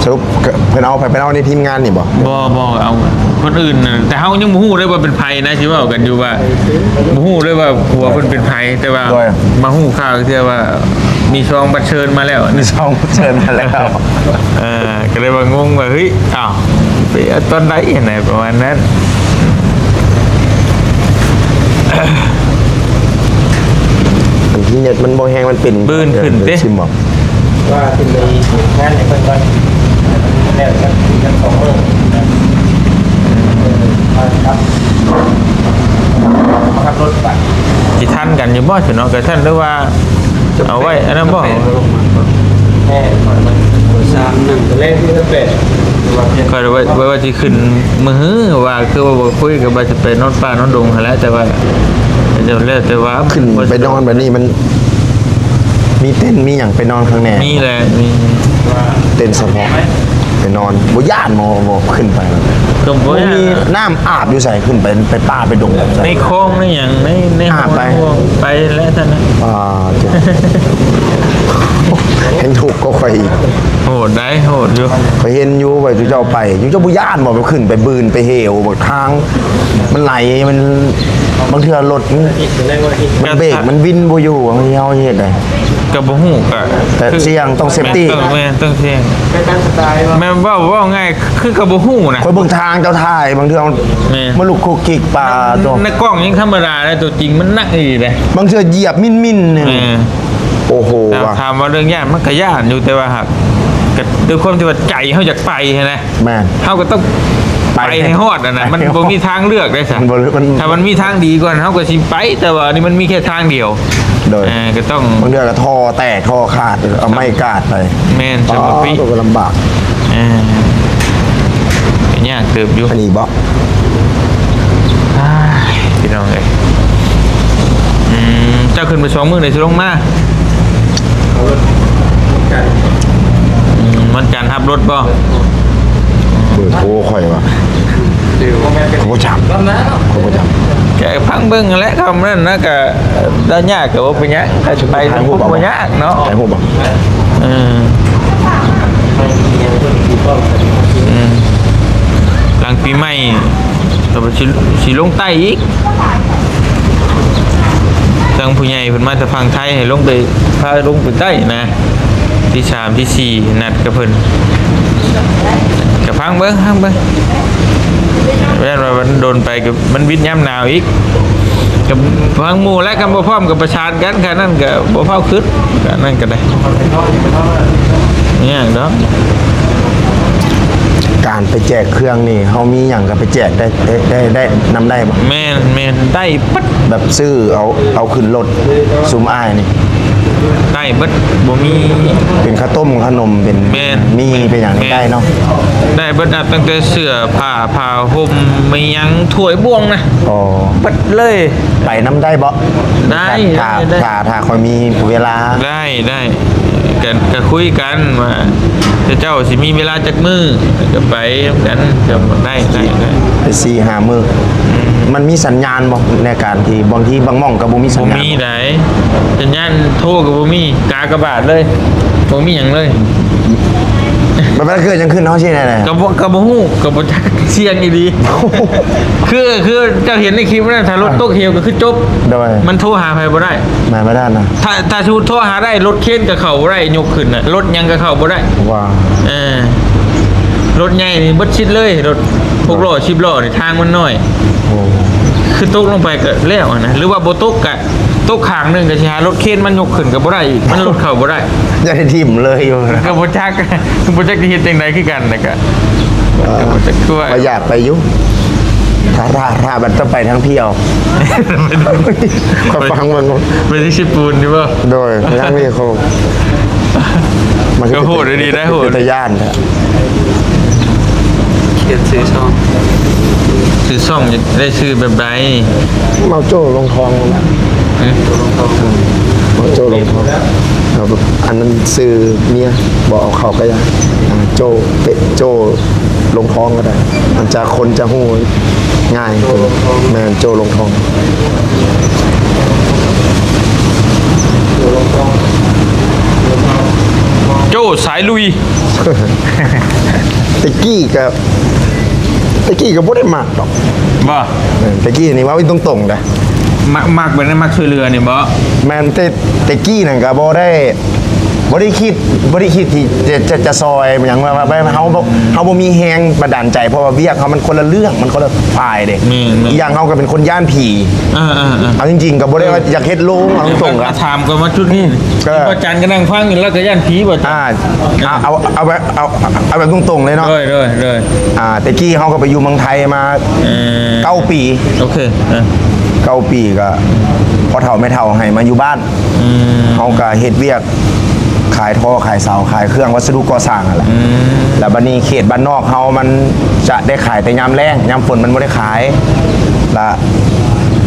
ສະຫຼຸບ ເພິ່ນເອົາໃຜ ເພິ່ນເອົາໃນທີມງານນີ້ບໍ່? ບໍ່ ບໍ່ເອົາຄົນອື່ນນະ ແຕ່ເຮົາຍັງບໍ່ຮູ້ເລີຍວ່າເປັນໃຜນະ ຊິເວົ້າກັນຢູ່ວ່າ ບໍ່ຮູ້ເລີຍວ່າຜົວເພິ່ນເປັນໃຜ ແຕ່ວ່າ ໂດຍ ມາຮູ້ຂ່າວເທື່ອວ່າ ມີຊອງບັດເຊີນມາແລ້ວ ມີຊອງບັດເຊີນມາແລ້ວ. ເອີ ກໍເລີຍວ່າງົງວ່າ ເຮີ້ຍ ອ້າວ ໄປເອົາຕອນໃດຫັ້ນນະ ປະມານນັ້ນ. ອັນທີ່ເນັດມັນບໍ່ແຮງ ມັນເປັນ ບືນຂຶ້ນເດ້ ຊິມບໍ່? ວ່າຊິໄປເຮັດງານໃຫ້ເພິ່ນກ່ອນ ໃຫ້ມັນແລ້ວຈັກ ຈັກສອງມື້ນະ ເອີ ມາຂັບ ມາຂັບລົດໄປ ຊິທັນກັນຢູ່ບໍ່ຊັ້ນເນາະ? ກໍຊັ້ນ ຫຼືວ່າ ເອົາໄວ້ອັນນັ້ນບໍ່? ແມ່ນ ມັນ ມັນ ສາມ ໜຶ່ງ ແລກທີແປດ ຂ້ອຍວ່າ ວ່າ ວ່າຊິຂຶ້ນມື້ຮື ວ່າຄືວ່າບໍ່ຄຸຍ ກໍວ່າຈະໄປນອນປ່ານອນດົງຫັ້ນແຫຼະ ແຕ່ວ່າ ແຕ່ ແລ້ວແຕ່ວ່າ ຂຶ້ນໄປນອນແບບນີ້ມັນ ມີເຕັນ ມີຫຍັງໄປນອນຂ້າງໃນ? ມີແຫຼະ ມີ ເຕັນສະເພາະໄປນອນ ບໍ່ຢ້ານບໍ່? ບໍ່ ຂຶ້ນໄປ ກໍບໍ່ຢ້ານ. ມີນ້ຳອາບຢູ່ໃສ? ຂຶ້ນໄປ ໄປປ່າໄປດົງໃສ? ໃນຄອງໃນຫຍັງ ໃນ ໃນ ອາບໄປ ໄປແລ້ວຊັ້ນນະ. ອ່າ ເຈົ້າ ແຮ່ງທຸກກວ່າຂ້ອຍອີກ. ໂຫດໄດ໋ ໂຫດຢູ່. ຂ້ອຍເຫັນຢູ່ວ່າເຈົ້າໄປ ເຈົ້າບໍ່ຢ້ານບໍ່? ໄປຂຶ້ນໄປບືນໄປເຫວ ບັກທາງມັນໄຫຼ ມັນ ບາງເທື່ອລົດມັນ ມັນເບຣກມັນວິນບໍ່ຢູ່ ບາງທີເຮົາເຮັດໃດ? ກໍບໍ່ຮູ້ ກໍ ແຕ່ ຄື ສ່ຽງ ຕ້ອງເຊຟຕີ້ ແມ່ນ ຕ້ອງ ແມ່ນ ຕ້ອງສ່ຽງ ໄປຕາມສະໄຕເນາະ. ແມ່ນ ເວົ້າ ເວົ້າງ່າຍ ຄືກໍບໍ່ຮູ້ນະ. ຂ້ອຍເບິ່ງທາງເຈົ້າຖ່າຍ ບາງເທື່ອ ແມ່ນ ມັນລຸກຄຸກຄິກປາໂຕ ໃນກ້ອງຍັງທຳມະດາເດ້ ຕົວຈິງມັນໜັກອີ່ຫຼີເດ້. ບາງເທື່ອຢຽບມິ້ນໆ ໜຶ່ງ ແມ່ນ ໂອ້ໂຫ ຖາມວ່າເລື່ອງຢ້ານ ມັນກໍຢ້ານຢູ່ ແຕ່ວ່າຫາກ ກໍດ້ວຍຄວາມທີ່ວ່າໃຈເຮົາຢາກໄປຫັ້ນນະ. ແມ່ນ ເຮົາກໍຕ້ອງໄປ ໄປໃຫ້ຮອດຫັ້ນນະ ໄປໃຫ້ຮອດ ມັນບໍ່ມີທາງເລືອກເດ້ຊະ. ມັນບໍ່ ມັນ ຖ້າມັນມີທາງດີກວ່າ ເຮົາກໍຊິໄປ ແຕ່ວ່າອັນນີ້ມັນມີແຄ່ທາງດຽວ. ໂດຍ ເອີ ກໍຕ້ອງ ບາງເທື່ອກໍທໍ່ແຕກ ທໍ່ຂາດ ເອົາໄມ້ກາດໄປ. ແມ່ນ ອໍ ຈຳບໍ່ປິ ກໍລຳບາກ. ເອີ ກໍຍາກເຕີບຢູ່ ອັນນີ້ບໍ່? ອ້າຍ ພີ່ນ້ອງເອີຍ ອືມ ເຈົ້າຂຶ້ນໄປສອງມື້ ໄດ້ຊິລົງມາ? ເອົາລົດກັນ ອືມ ວັນຈັນຮັບລົດບໍ່? ເບີໂທຂ້ອຍວ່າ ເອີ ບໍ່ແມ່ນ ຂ້ອຍບໍ່ຈຳ ຂ້ອຍບໍ່ຈຳ. ກໍຟັງເບິ່ງຫັ້ນແຫຼະ ຄຳນັ້ນນະ ກໍລະຍະກໍບໍ່ເປັນຫຍັງ ກໍໄປ ຖ່າຍຮູບເອົາ ບໍ່ຍາກເນາະ ຖ່າຍຮູບເອົາ. ເອີ ອືມ ຫຼັງປີໃໝ່ ກໍຊິ ຊິລົງໃຕ້ອີກ. ທາງຜູ້ໃຫຍ່ເພິ່ນມາແຕ່ຝັ່ງໄທ ໃຫ້ລົງໄປ ພາລົງໄປໃຕ້ນະ ທີສາມ ທີສີ່ ນັດກັບເພິ່ນ. ກໍຟັງເບິ່ງ ຟັງເບິ່ງ ຢ້ານວ່າມັນດົນໄປ ກໍມັນວິດຍາມໜາວອີກ. ກໍຟັງໝູ່ແຫຼະ ຄັນບໍ່ພ້ອມກໍປະສານກັນ ຄັນນັ້ນກໍບໍ່ຟ້າວຂຶ້ນ ຄັນນັ້ນກໍໄດ້ ບໍ່ຍາກດອກ. ການໄປແຈກເຄື່ອງນີ້ ເຮົາມີຫຍັງກໍໄປແຈກໄດ້ ໄດ້ ໄດ້ ໄດ້ນຳໄດ້ບໍ່? ແມ່ນ ແມ່ນ ໄດ້ເບິດ. ແບບຊື້ເອົາ ເອົາຂຶ້ນລົດຊຸມອ້າຍນີ້ ໄດ້ເບິດ ບໍ່ມີ ເປັນເຂົ້າຕົ້ມເຂົ້າໜົມ ເປັນ ແມ່ນ ໝີ່ ເປັນຫຍັງນີ້ ແມ່ນ ໄດ້ເນາະ? ໄດ້ເບິດ ນັບຕັ້ງແຕ່ເສື້ອຜ້າ ຜ້າຫົ່ມ ມີຫຍັງ ຖ້ວຍບ່ວງນະ ອໍ ເບິດເລີຍ. ໄປນຳໄດ້ບໍ່? ໄດ້ ຖ້າ ໄດ້ ຖ້າ ຖ້າຂ້ອຍມີເວລາ ໄດ້ ໄດ້ ກໍ ກໍຄຸຍກັນວ່າ ເຈົ້າຊິມີເວລາຈັກມື້ ກໍໄປນຳກັນ ກໍໄດ້ ໄດ້ ໄດ້ ໄປສີ່ຫ້າມື້. ອືມ ມັນມີສັນຍານບໍ່ ໃນການທີ່ ບາງທີບາງໝ່ອງກໍບໍ່ມີສັນຍານ? ບໍ່ມີໃດ ສັນຍານໂທກໍບໍ່ມີ ກາກະບາດເລີຍ ບໍ່ມີຫຍັງເລີຍ. ແບບນັ້ນເກີດຫຍັງຂຶ້ນ ເຮົາຊິແນວໃດ? ກໍບໍ່ ກໍບໍ່ຮູ້ ກໍບໍ່ຈັກ ສ່ຽງອີ່ຫຼີ. ຄື ຄືເຈົ້າເຫັນໃນຄລິບນັ້ນ ຖ້າລົດຕົກເຫວກໍຄືຈົບ. ໂດຍ ມັນໂທຫາໃຜບໍ່ໄດ້. ແມ່ນບໍ່ໄດ້ນະ. ຖ້າ ຖ້າສົມມຸດໂທຫາໄດ້ ລົດເຄນກໍເຂົ້າບໍ່ໄດ້ ຍົກຂຶ້ນນະ ລົດຫຍັງກໍເຂົ້າບໍ່ໄດ້. ວ້າ ເອີ ລົດໃຫຍ່ນີ້ເບິດສິດເລີຍ ລົດຫົກລໍ້ ສິບລໍ້ນີ້ ທາງມັນນ້ອຍ. ໂອ້ ຄືຕົກລົງໄປກໍແລ້ວຫັ້ນນະ ຫຼືວ່າບໍ່ຕົກກໍຕົກຂ້າງໜຶ່ງ ກໍຊິຫາລົດເຄນມາຍົກຂຶ້ນກໍບໍ່ໄດ້ອີກ ມັນລົດເຂົ້າບໍ່ໄດ້. ຢ່າໄດ້ຖິ້ມເລີຍຢູ່ ກໍບໍ່ຈັກ ບໍ່ຈັກຊິເຮັດຈັ່ງໃດຄືກັນ ແລ້ວກໍ ເອີ ກໍບໍ່ຈັກຄືວ່າ ຂ້ອຍຢາກໄປຢູ່ ຖ້າ ຖ້າ ຖ້າມັນຕ້ອງໄປທາງພີ້ເອົາ ຂ້ອຍຟັງເບິ່ງ ໄປທີ່ເຊໂປນນີ້ບໍ່? ໂດຍ ທາງພີ້ເຂົາ ມັນກໍໂຫດດີໄດ໋ ໂຫດ ເປັນຕາຢ້ານແທ້. ຂຽນຊື່ຊ່ອງ ຊື່ຊ່ອງຢາກໄດ້ຊື່ແບບໃດ? ເມົາໂຈ້ລົງທອງ. ຫຶ? ເມົາໂຈ້ລົງທອງ ເອີ ອັນນັ້ນຊື່ເມຍ ບໍ່ເອົາເຂົ້າກໍຢ່າ ອ່າ ໂຈ້ເປະ ໂຈ້ລົງທອງກໍໄດ້ ອັນຈາກຄົນຈະຮູ້ງ່າຍ. ໂຈ້ລົງທອງ ແມ່ນ ໂຈ້ລົງທອງ ໂຈ້ສາຍລຸຍ. ແຕ່ກີ້ກໍ ແຕ່ກີ້ກໍບໍ່ໄດ້ມັກດອກ. ບໍ່? ແມ່ນ ແຕ່ກີ້ນີ້ເວົ້າອີ່ຕົງໆເດ້. ມັກ ມັກແບບນັ້ນ ມັກຊ່ວຍເຫຼືອນີ້ບໍ່? ແມ່ນ ແຕ່ ແຕ່ກີ້ນັ້ນກໍບໍ່ໄດ້ ບໍ່ໄດ້ຄິດ ບໍ່ໄດ້ຄິດທີ່ຈະ ຈະ ຈະຊ່ອຍຫຍັງ ວ່າ ວ່າ ວ່າເຮົາບໍ່ ເຮົາບໍ່ມີແຮງບັນດານໃຈ ເພາະວ່າວຽກເຮົາມັນຄົນລະເລື່ອງ ມັນຄົນລະຝ່າຍເດ້. ແມ່ນໆ ອີກຢ່າງເຮົາກໍເປັນຄົນຢ້ານຜີ. ເອີໆໆ ເອົາຈິງໆ ກໍບໍ່ໄດ້ວ່າຢາກເຮັດໂລງ ເອົາຕົງໆ ກໍຖາມກ່ອນວ່າຈຸດນີ້ ເອີ ອາຈານກໍນັ່ງຟັງຢູ່ ແລ້ວກໍຢ້ານຜີບໍ່? ອ່າ ເອົາ ເອົາ ເອົາແບບ ເອົາ ເອົາແບບຕົງໆເລີຍເນາະ. ໂດຍໆໆ ອ່າ ແຕ່ກີ້ເຮົາກໍໄປຢູ່ເມືອງໄທມາ ເອີ ເກົ້າປີ. ໂອເຄ ເອີ ເກົ້າປີ ກໍພໍ່ເຖົ້າແມ່ເຖົ້າໃຫ້ມາຢູ່ບ້ານ. ອືມ ເຮົາກໍເຮັດວຽກຂາຍທໍ່ຂາຍເສົາ ຂາຍເຄື່ອງວັດສະດຸກໍ່ສ້າງຫັ້ນແຫຼະ. ອືມ ແລ້ວບັດນີ້ເຂດບ້ານນອກເຮົາມັນຈະໄດ້ຂາຍແຕ່ຍາມແລ້ງ ຍາມຝົນມັນບໍ່ໄດ້ຂາຍ ລະ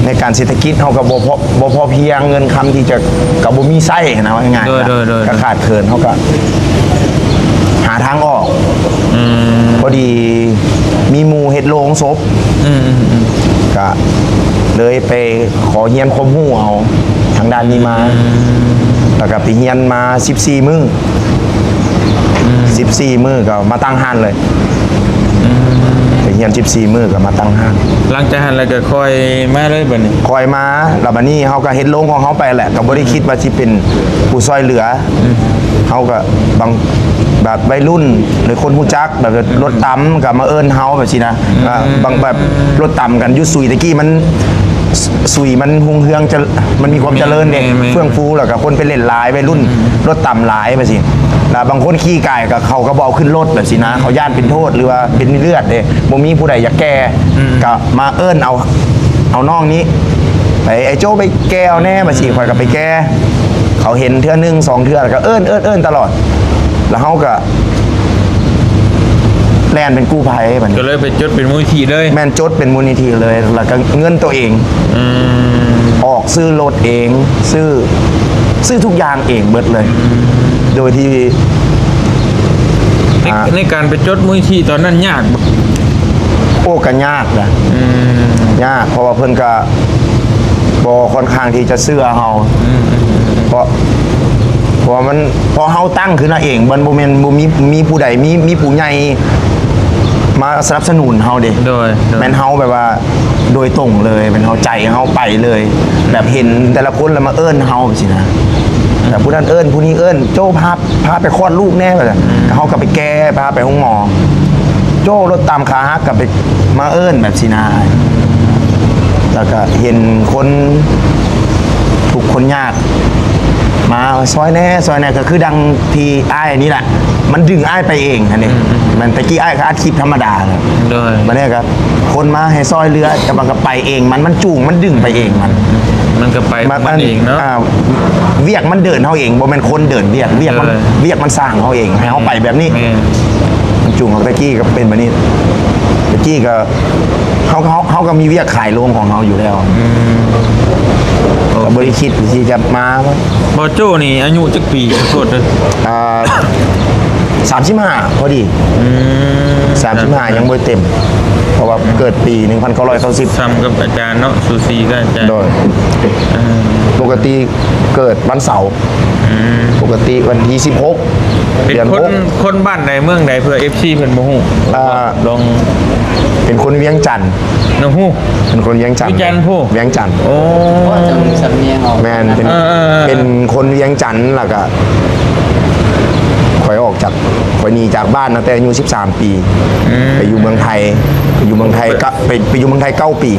ໃນການເສດຖະກິດເຮົາກໍບໍ່ພໍ ບໍ່ພໍພຽງ ເງິນຄຳທີ່ຈະ ກໍບໍ່ມີໃຊ້ຫັ້ນນະ ວ່າງ່າຍໆ. ໂດຍໆໆ ກໍຂາດເຂີນ ເຮົາກໍຫາທາງອອກ. ອືມ ພໍດີມີໝູ່ເຮັດໂລງສົບ. ອືມໆໆ ກະເລີຍໄປຂໍຮຽນຄວາມຮູ້ເອົາທາງດ້ານນີ້ມາ. ອືມ ແລ້ວກະໄປຮຽນມາສິບສີ່ມື້. ອືມ ສິບສີ່ມື້ກໍມາຕັ້ງຮ້ານເລີຍ. ອືມ ໄປຮຽນສິບສີ່ມື້ກໍມາຕັ້ງຮ້ານ. ຫຼັງຈາກຫັ້ນແລ້ວກໍຄ່ອຍມາເລີຍບັດນີ້? ຄ່ອຍມາ ແລ້ວບັດນີ້ເຮົາກໍເຮັດໂລງຂອງເຮົາໄປແຫຼະ ກໍບໍ່ໄດ້ຄິດວ່າຊິເປັນຜູ້ຊ່ອຍເຫຼືອ. ອືມ ເຮົາກໍບາງ ແບບໄວລຸ້ນ ຫຼືຄົນຮູ້ຈັກ ແບບລົດຕຳກໍມາເອີ້ນເຮົາແບບຊີ້ນະ. ອືມ ກໍບາງແບບລົດຕຳກັນຢູ່ສຸຍ ແຕ່ກີ້ມັນ ສຸຍມັນຮຸ່ງເຮືອງ ຈະ ມັນມີຄວາມຈະເລີນເດ້. ແມ່ນໆໆ ເຟື່ອງຟູ ແລ້ວກໍຄົນໄປຫຼິ້ນຫຼາຍ ໄວລຸ້ນ ອືມ ລົດຕຳຫຼາຍແບບຊີ້. ແລ້ວບາງຄົນຂີ່ກາຍກໍ ເຂົາກໍບໍ່ເອົາຂຶ້ນລົດແບບຊີ້ນະ ເຂົາຢ້ານເປັນໂທດ ຫຼືວ່າເປັນເລືອດເດ້ ບໍ່ມີຜູ້ໃດຢາກແກ່. ອືມ ກໍມາເອີ້ນເອົາ ເອົານ້ອງນີ້ໄປ ໄອ້ໂຈ້ໄປແກ່ເອົາແດ່ ວ່າຊີ້ ຂ້ອຍກໍໄປແກ່. ເຂົາເຫັນເທື່ອໜຶ່ງສອງເທື່ອ ແລ້ວກໍເອີ້ນ ເອີ້ນ ເອີ້ນຕະຫຼອດ ແລ້ວເຮົາກໍແລ່ນເປັນກູ້ໄພບັດນີ້. ກໍເລີຍໄປຈົດເປັນມູນນິທິເລີຍ? ແມ່ນ ຈົດເປັນມູນນິທິເລີຍ ແລ້ວກໍເງິນໂຕເອງ. ອືມ ອອກຊື້ລົດເອງ ຊື້ ຊື້ທຸກຢ່າງເອງເບິດເລີຍ. ອືມ ໂດຍທີ່ ໃນ ອ່າ ໃນການໄປຈົດມູນນິທິຕອນນັ້ນຍາກບໍ່? ໂອ້ ກໍຍາກນະ. ອືມ ຍາກ ເພາະວ່າເພິ່ນກໍບໍ່ຄ່ອນຂ້າງທີ່ຈະເຊື່ອເຮົາ. ອືມ ເພາະ ເພາະວ່າມັນ ເພາະເຮົາຕັ້ງຂຶ້ນມາເອງ ມັນບໍ່ແມ່ນ ບໍ່ມີ ມີຜູ້ໃດ ມີ ມີຜູ້ໃຫຍ່ມາສະໜັບສະໜູນເຮົາເດ້. ໂດຍ ໂດຍ ແມ່ນເຮົາແບບວ່າໂດຍຕົງເລີຍ ແມ່ນເຮົາໃຈເຮົາໄປເລີຍ ແບບເຫັນແຕ່ລະຄົນແລ້ວມາເອີ້ນເຮົາຊີ້ນະ. ແບບຜູ້ນັ້ນເອີ້ນ ຜູ້ນີ້ເອີ້ນ ໂຈ້ພາ ພາໄປຄອດລູກແດ່ ວ່າຊັ້ນ. ອືມ ເຮົາກໍໄປແກ່ ພາໄປໂຮງໝໍ. ໂຈ້ລົດຕຳຂາຫັກ ກໍໄປ ມາເອີ້ນແບບຊີ້ນະ. ແລ້ວກໍເຫັນຄົນທຸກຄົນຍາກມາຊ່ອຍແດ່ ຊ່ອຍແດ່ ກໍຄືດັ່ງທີ່ອ້າຍນີ້ແຫຼະ ມັນດຶງອ້າຍໄປເອງຫັ້ນເດ້. ອືມໆ ແມ່ນ ແຕ່ກີ້ອ້າຍກໍອັດຄລິບທຳມະດາ. ໂດຍ ບັດນີ້ກໍ ຄົນມາໃຫ້ຊ່ອຍເຫຼືອ ແຕ່ມັນກໍໄປເອງ ມັນ ມັນຈູງ ມັນດຶງໄປເອງ ມັນ ມັນກໍໄປຂອງມັນເອງເນາະ. ອ່າ ວຽກມັນເດີນເຮົາເອງ ບໍ່ແມ່ນຄົນເດີນວຽກ ວຽກມັນ ເອີ ວຽກມັນສ້າງເຮົາເອງ ໃຫ້ເຮົາໄປແບບນີ້. ແມ່ນ ມັນຈູງເຮົາ. ແຕ່ກີ້ກໍເປັນແບບນີ້ ແຕ່ກີ້ກໍ ເຮົາ ເຮົາ ເຮົາກໍມີວຽກຂາຍໂລງຂອງເຮົາຢູ່ແລ້ວ. ອືມ ກໍບໍ່ໄດ້ຄິດທີ່ຈະມາ. ບໍ່ໂຈ້ນີ້ອາຍຸຈັກປີ? ຂໍໂທດເດີ. ອ່າ ສາມສິບຫ້າພໍດີ. ອືມ ສາມສິບຫ້າ ຍັງບໍ່ເຕັມ ເພາະວ່າເກີດປີໜຶ່ງພັນເກົ້າຮ້ອຍເກົ້າສິບ. ສ່ຳກັບອາຈານເນາະ ສູສີກັບອາຈານ. ໂດຍ ອ່າ ປົກກະຕິເກີດວັນເສົາ. ອືມ ປົກກະຕິວັນທີສິບຫົກ ເປັນຄົນ ເດືອນຫົກ. ຄົນບ້ານໃດເມືອງໃດ ເພື່ອເອັຟຊີເພິ່ນບໍ່ຮູ້? ອ່າ ລອງ ເປັນຄົນວຽງຈັນ. ນະ ຮູ້ ເປັນຄົນວຽງຈັນ. ວຽງຈັນພຸ້ນ? ວຽງຈັນ. ໂອ້ ສຳນຽງອອກ. ແມ່ນ ເປັນ ເອີໆໆ ເປັນຄົນວຽງຈັນ ແລ້ວກະຂ້ອຍອອກຈາກ ຂ້ອຍໜີຈາກບ້ານຕັ້ງແຕ່ອາຍຸສິບສາມປີ. ອືມ ໄປຢູ່ເມືອງໄທ ໄປຢູ່ເມືອງໄທ ໄປ ໄປຢູ່ເມືອງໄທເກົ້າປີ.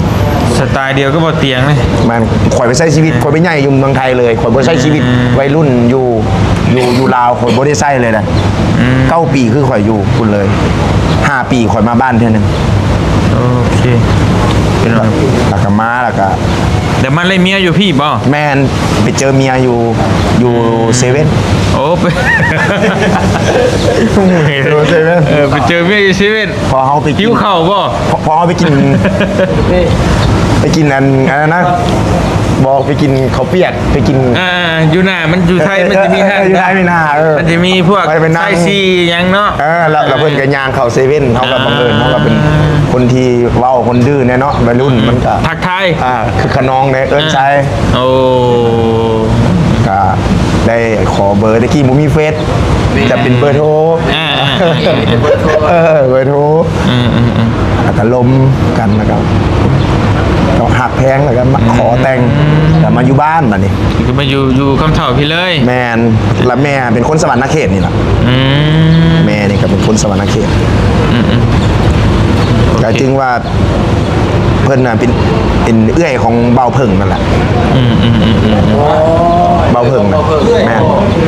ສະໄຕລ໌ດຽວກັບບໍ່ຕຽງເລີຍ. ແມ່ນ ຂ້ອຍໄປໃຊ້ຊີວິດ ຂ້ອຍໄປໃຫຍ່ຢູ່ເມືອງໄທເລີຍ ຂ້ອຍບໍ່ໄດ້ໃຊ້ຊີວິດ ອືມ ໄວລຸ້ນຢູ່ ຢູ່ ຢູ່ລາວ ຂ້ອຍບໍ່ໄດ້ໃຊ້ເລີຍນະ. ອືມ ເກົ້າປີຄືຂ້ອຍຢູ່ພຸ້ນເລີຍ ຫ້າປີຂ້ອຍມາບ້ານເທື່ອໜຶ່ງ. ໂອເຄ ພີ່ນ້ອງ ແລ້ວກໍມາ ແລ້ວກໍ ແລ້ວມາໄດ້ເມຍຢູ່ພີ້ບໍ່? ແມ່ນ ໄປເຈີເມຍຢູ່ ຢູ່ເຊເວັ່ນ. ໂອ້ ໄປ ຢູ່ເຊເວັ່ນ. ເອີ ໄປເຈີເມຍຢູ່ເຊເວັ່ນ. ພໍເຮົາໄປກິນ ຫິວເຂົ້າບໍ່? ພໍ ພໍເຮົາໄປກິນ ໄປກິນອັນ ອັນນັ້ນນະ ບໍ່ ໄປກິນເຂົ້າປຽກ ໄປກິນ ອ່າ ຢູ່ໜ້າ ມັນຢູ່ໄທ ເອີ ມັນຈະມີຮ້ານ ເອີ ຢູ່ໄທມີໜ້າ ເອີ ມັນຈະມີພວກ ໄປ ໄປນັ່ງ ໄຊຊີຫຍັງເນາະ ເອີ ແລ້ວ ແລ້ວເພິ່ນກໍຍ່າງເຂົ້າເຊເວ່ນ ເຮົາກໍ ອ່າ ບັງເອີນເຮົາກໍເປັນຄົນທີ່ເວົ້າ ຄົນດື້ແດ່ເນາະ ໄວລຸ້ນ ອືມ ມັນກໍ ທັກທາຍ ອ່າ ຄຶກຂະນອງແດ່ ເອີ້ນ ອ່າ ໃສ່ ໂອ້ ກໍໄດ້ຂໍເບີ ແຕ່ກີ້ບໍ່ມີເຟສ ຈະເປັນເບີໂທ ອ່າ ອ່າ ເອີ ເບີໂທ ອືມໆໆ ແລ້ວກໍລົມກັນ ແລ້ວກໍ ກໍຮັກແພງ ແລ້ວກໍມາ ອືມ ຂໍແຕ່ງ ກໍມາຢູ່ບ້ານບັດນີ້ ກໍມາຢູ່ ຢູ່ຄຳເຖົ້າພີ້ເລີຍ ແມ່ນ ແລ້ວແມ່ເປັນຄົນສະຫວັນນະເຂດນີ້ລະ ອືມ ແມ່ນີ້ກໍເປັນຄົນສະຫວັນນະເຂດ ອືມໆ ກໍຈຶ່ງວ່າ ເພິ່ນນະເປັນ ເປັນເອື້ອຍຂອງບ່າວເຜິ້ງນັ້ນແຫຼະ ອືມໆໆໆ ບ່າວເຜິ້ງນະ ແມ່ນ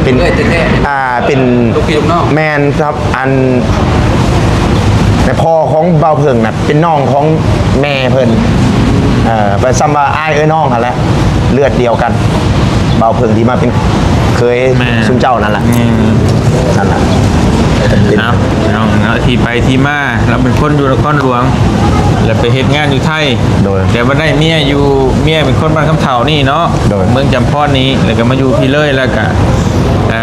ເປັນ ເອື້ອຍແທ້ໆ ອ່າ ເປັນ ລູກພີ່ລູກນ້ອງ ແມ່ນຄັບ ອັນ ແມ່ພໍ່ຂອງບ່າວເຜິ້ງນະ ເປັນນ້ອງຂອງແມ່ເພິ່ນ ເອີ ໄປສ່ຳວ່າອ້າຍເອື້ອຍນ້ອງຫັ້ນແຫຼະ ເລືອດດຽວກັນ ບ່າວເຜິ້ງທີ່ມາເປັນເຂີຍ ແມ່ນ ຊຸມເຈົ້ານັ້ນລະ ແມ່ນ ນັ້ນລະ ເອົາ ພີ່ນ້ອງເນາະ ທີ່ໄປທີ່ມາ ລາວເປັນຄົນຢູ່ນະຄອນຫຼວງ ແລ້ວໄປເຮັດງານຢູ່ໄທ ໂດຍ ແຕ່ວ່າໄດ້ເມຍຢູ່ ເມຍເປັນຄົນບ້ານຄຳເຖົ້ານີ້ເນາະ ໂດຍ ເມືອງຈຳພອນນີ້ ແລ້ວກໍມາຢູ່ພີ້ເລີຍ ແລ້ວກໍ ເອີ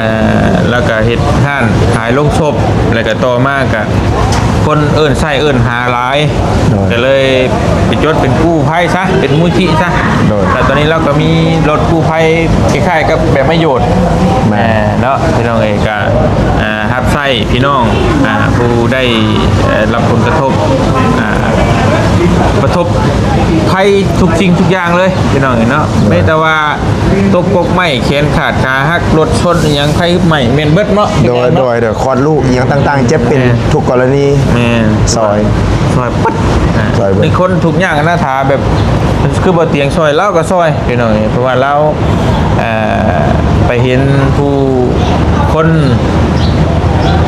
ແລ້ວກໍເຮັດຮ້ານຂາຍໂລງສົບ ແລ້ວກໍຕໍ່ມາກໍຄົນເອີ້ນໃຊ້ເອີ້ນຫາຫຼາຍ ໂດຍ ກໍເລີຍໄປຈົດເປັນກູ້ໄພຊະ ເປັນມູນນິທິຊະ ໂດຍ ແລ້ວຕອນນີ້ລາວກໍມີລົດກູ້ໄພຄ້າຍໆກັບແບບໄມ້ໂຍດ ແມ່ນ ເອີ ເນາະ ພີ່ນ້ອງເອີຍ ກໍ ອ່າ ຮັບໃຊ້ພີ່ນ້ອງ ອ່າ ຜູ້ໄດ້ ເອີ ຮັບຜົນກະທົບ ອ່າ ປະສົບໄພທຸກສິ່ງທຸກຢ່າງເລີຍ ພີ່ນ້ອງເອີຍເນາະ ແມ່ນ ແມ້ແຕ່ວ່າຕົກກົກໄມ້ ແຂນຂາດ ຂາຫັກ ລົດຊົນ ອີ່ຫຍັງ ໄຟໄໝ້ ແມ່ນເບິດເນາະ ໂດຍ ໂດຍ ໂດຍ ຄອດລູກ ອີ່ຫຍັງຕ່າງໆ ເຈັບເປັນ ແມ່ນ ທຸກກໍລະນີ ແມ່ນ ຊ່ອຍ ຊ່ອຍເບິດ ອ່າ ຊ່ອຍເບິດ ມີຄົນທຸກຍາກອະນາຖາແບບ ຄືບໍ່ຕຽງຊ່ອຍ ລາວກໍຊ່ອຍ ພີ່ນ້ອງເອີຍ ເພາະວ່າລາວ ເອີ ໄປເຫັນຜູ້ຄົນ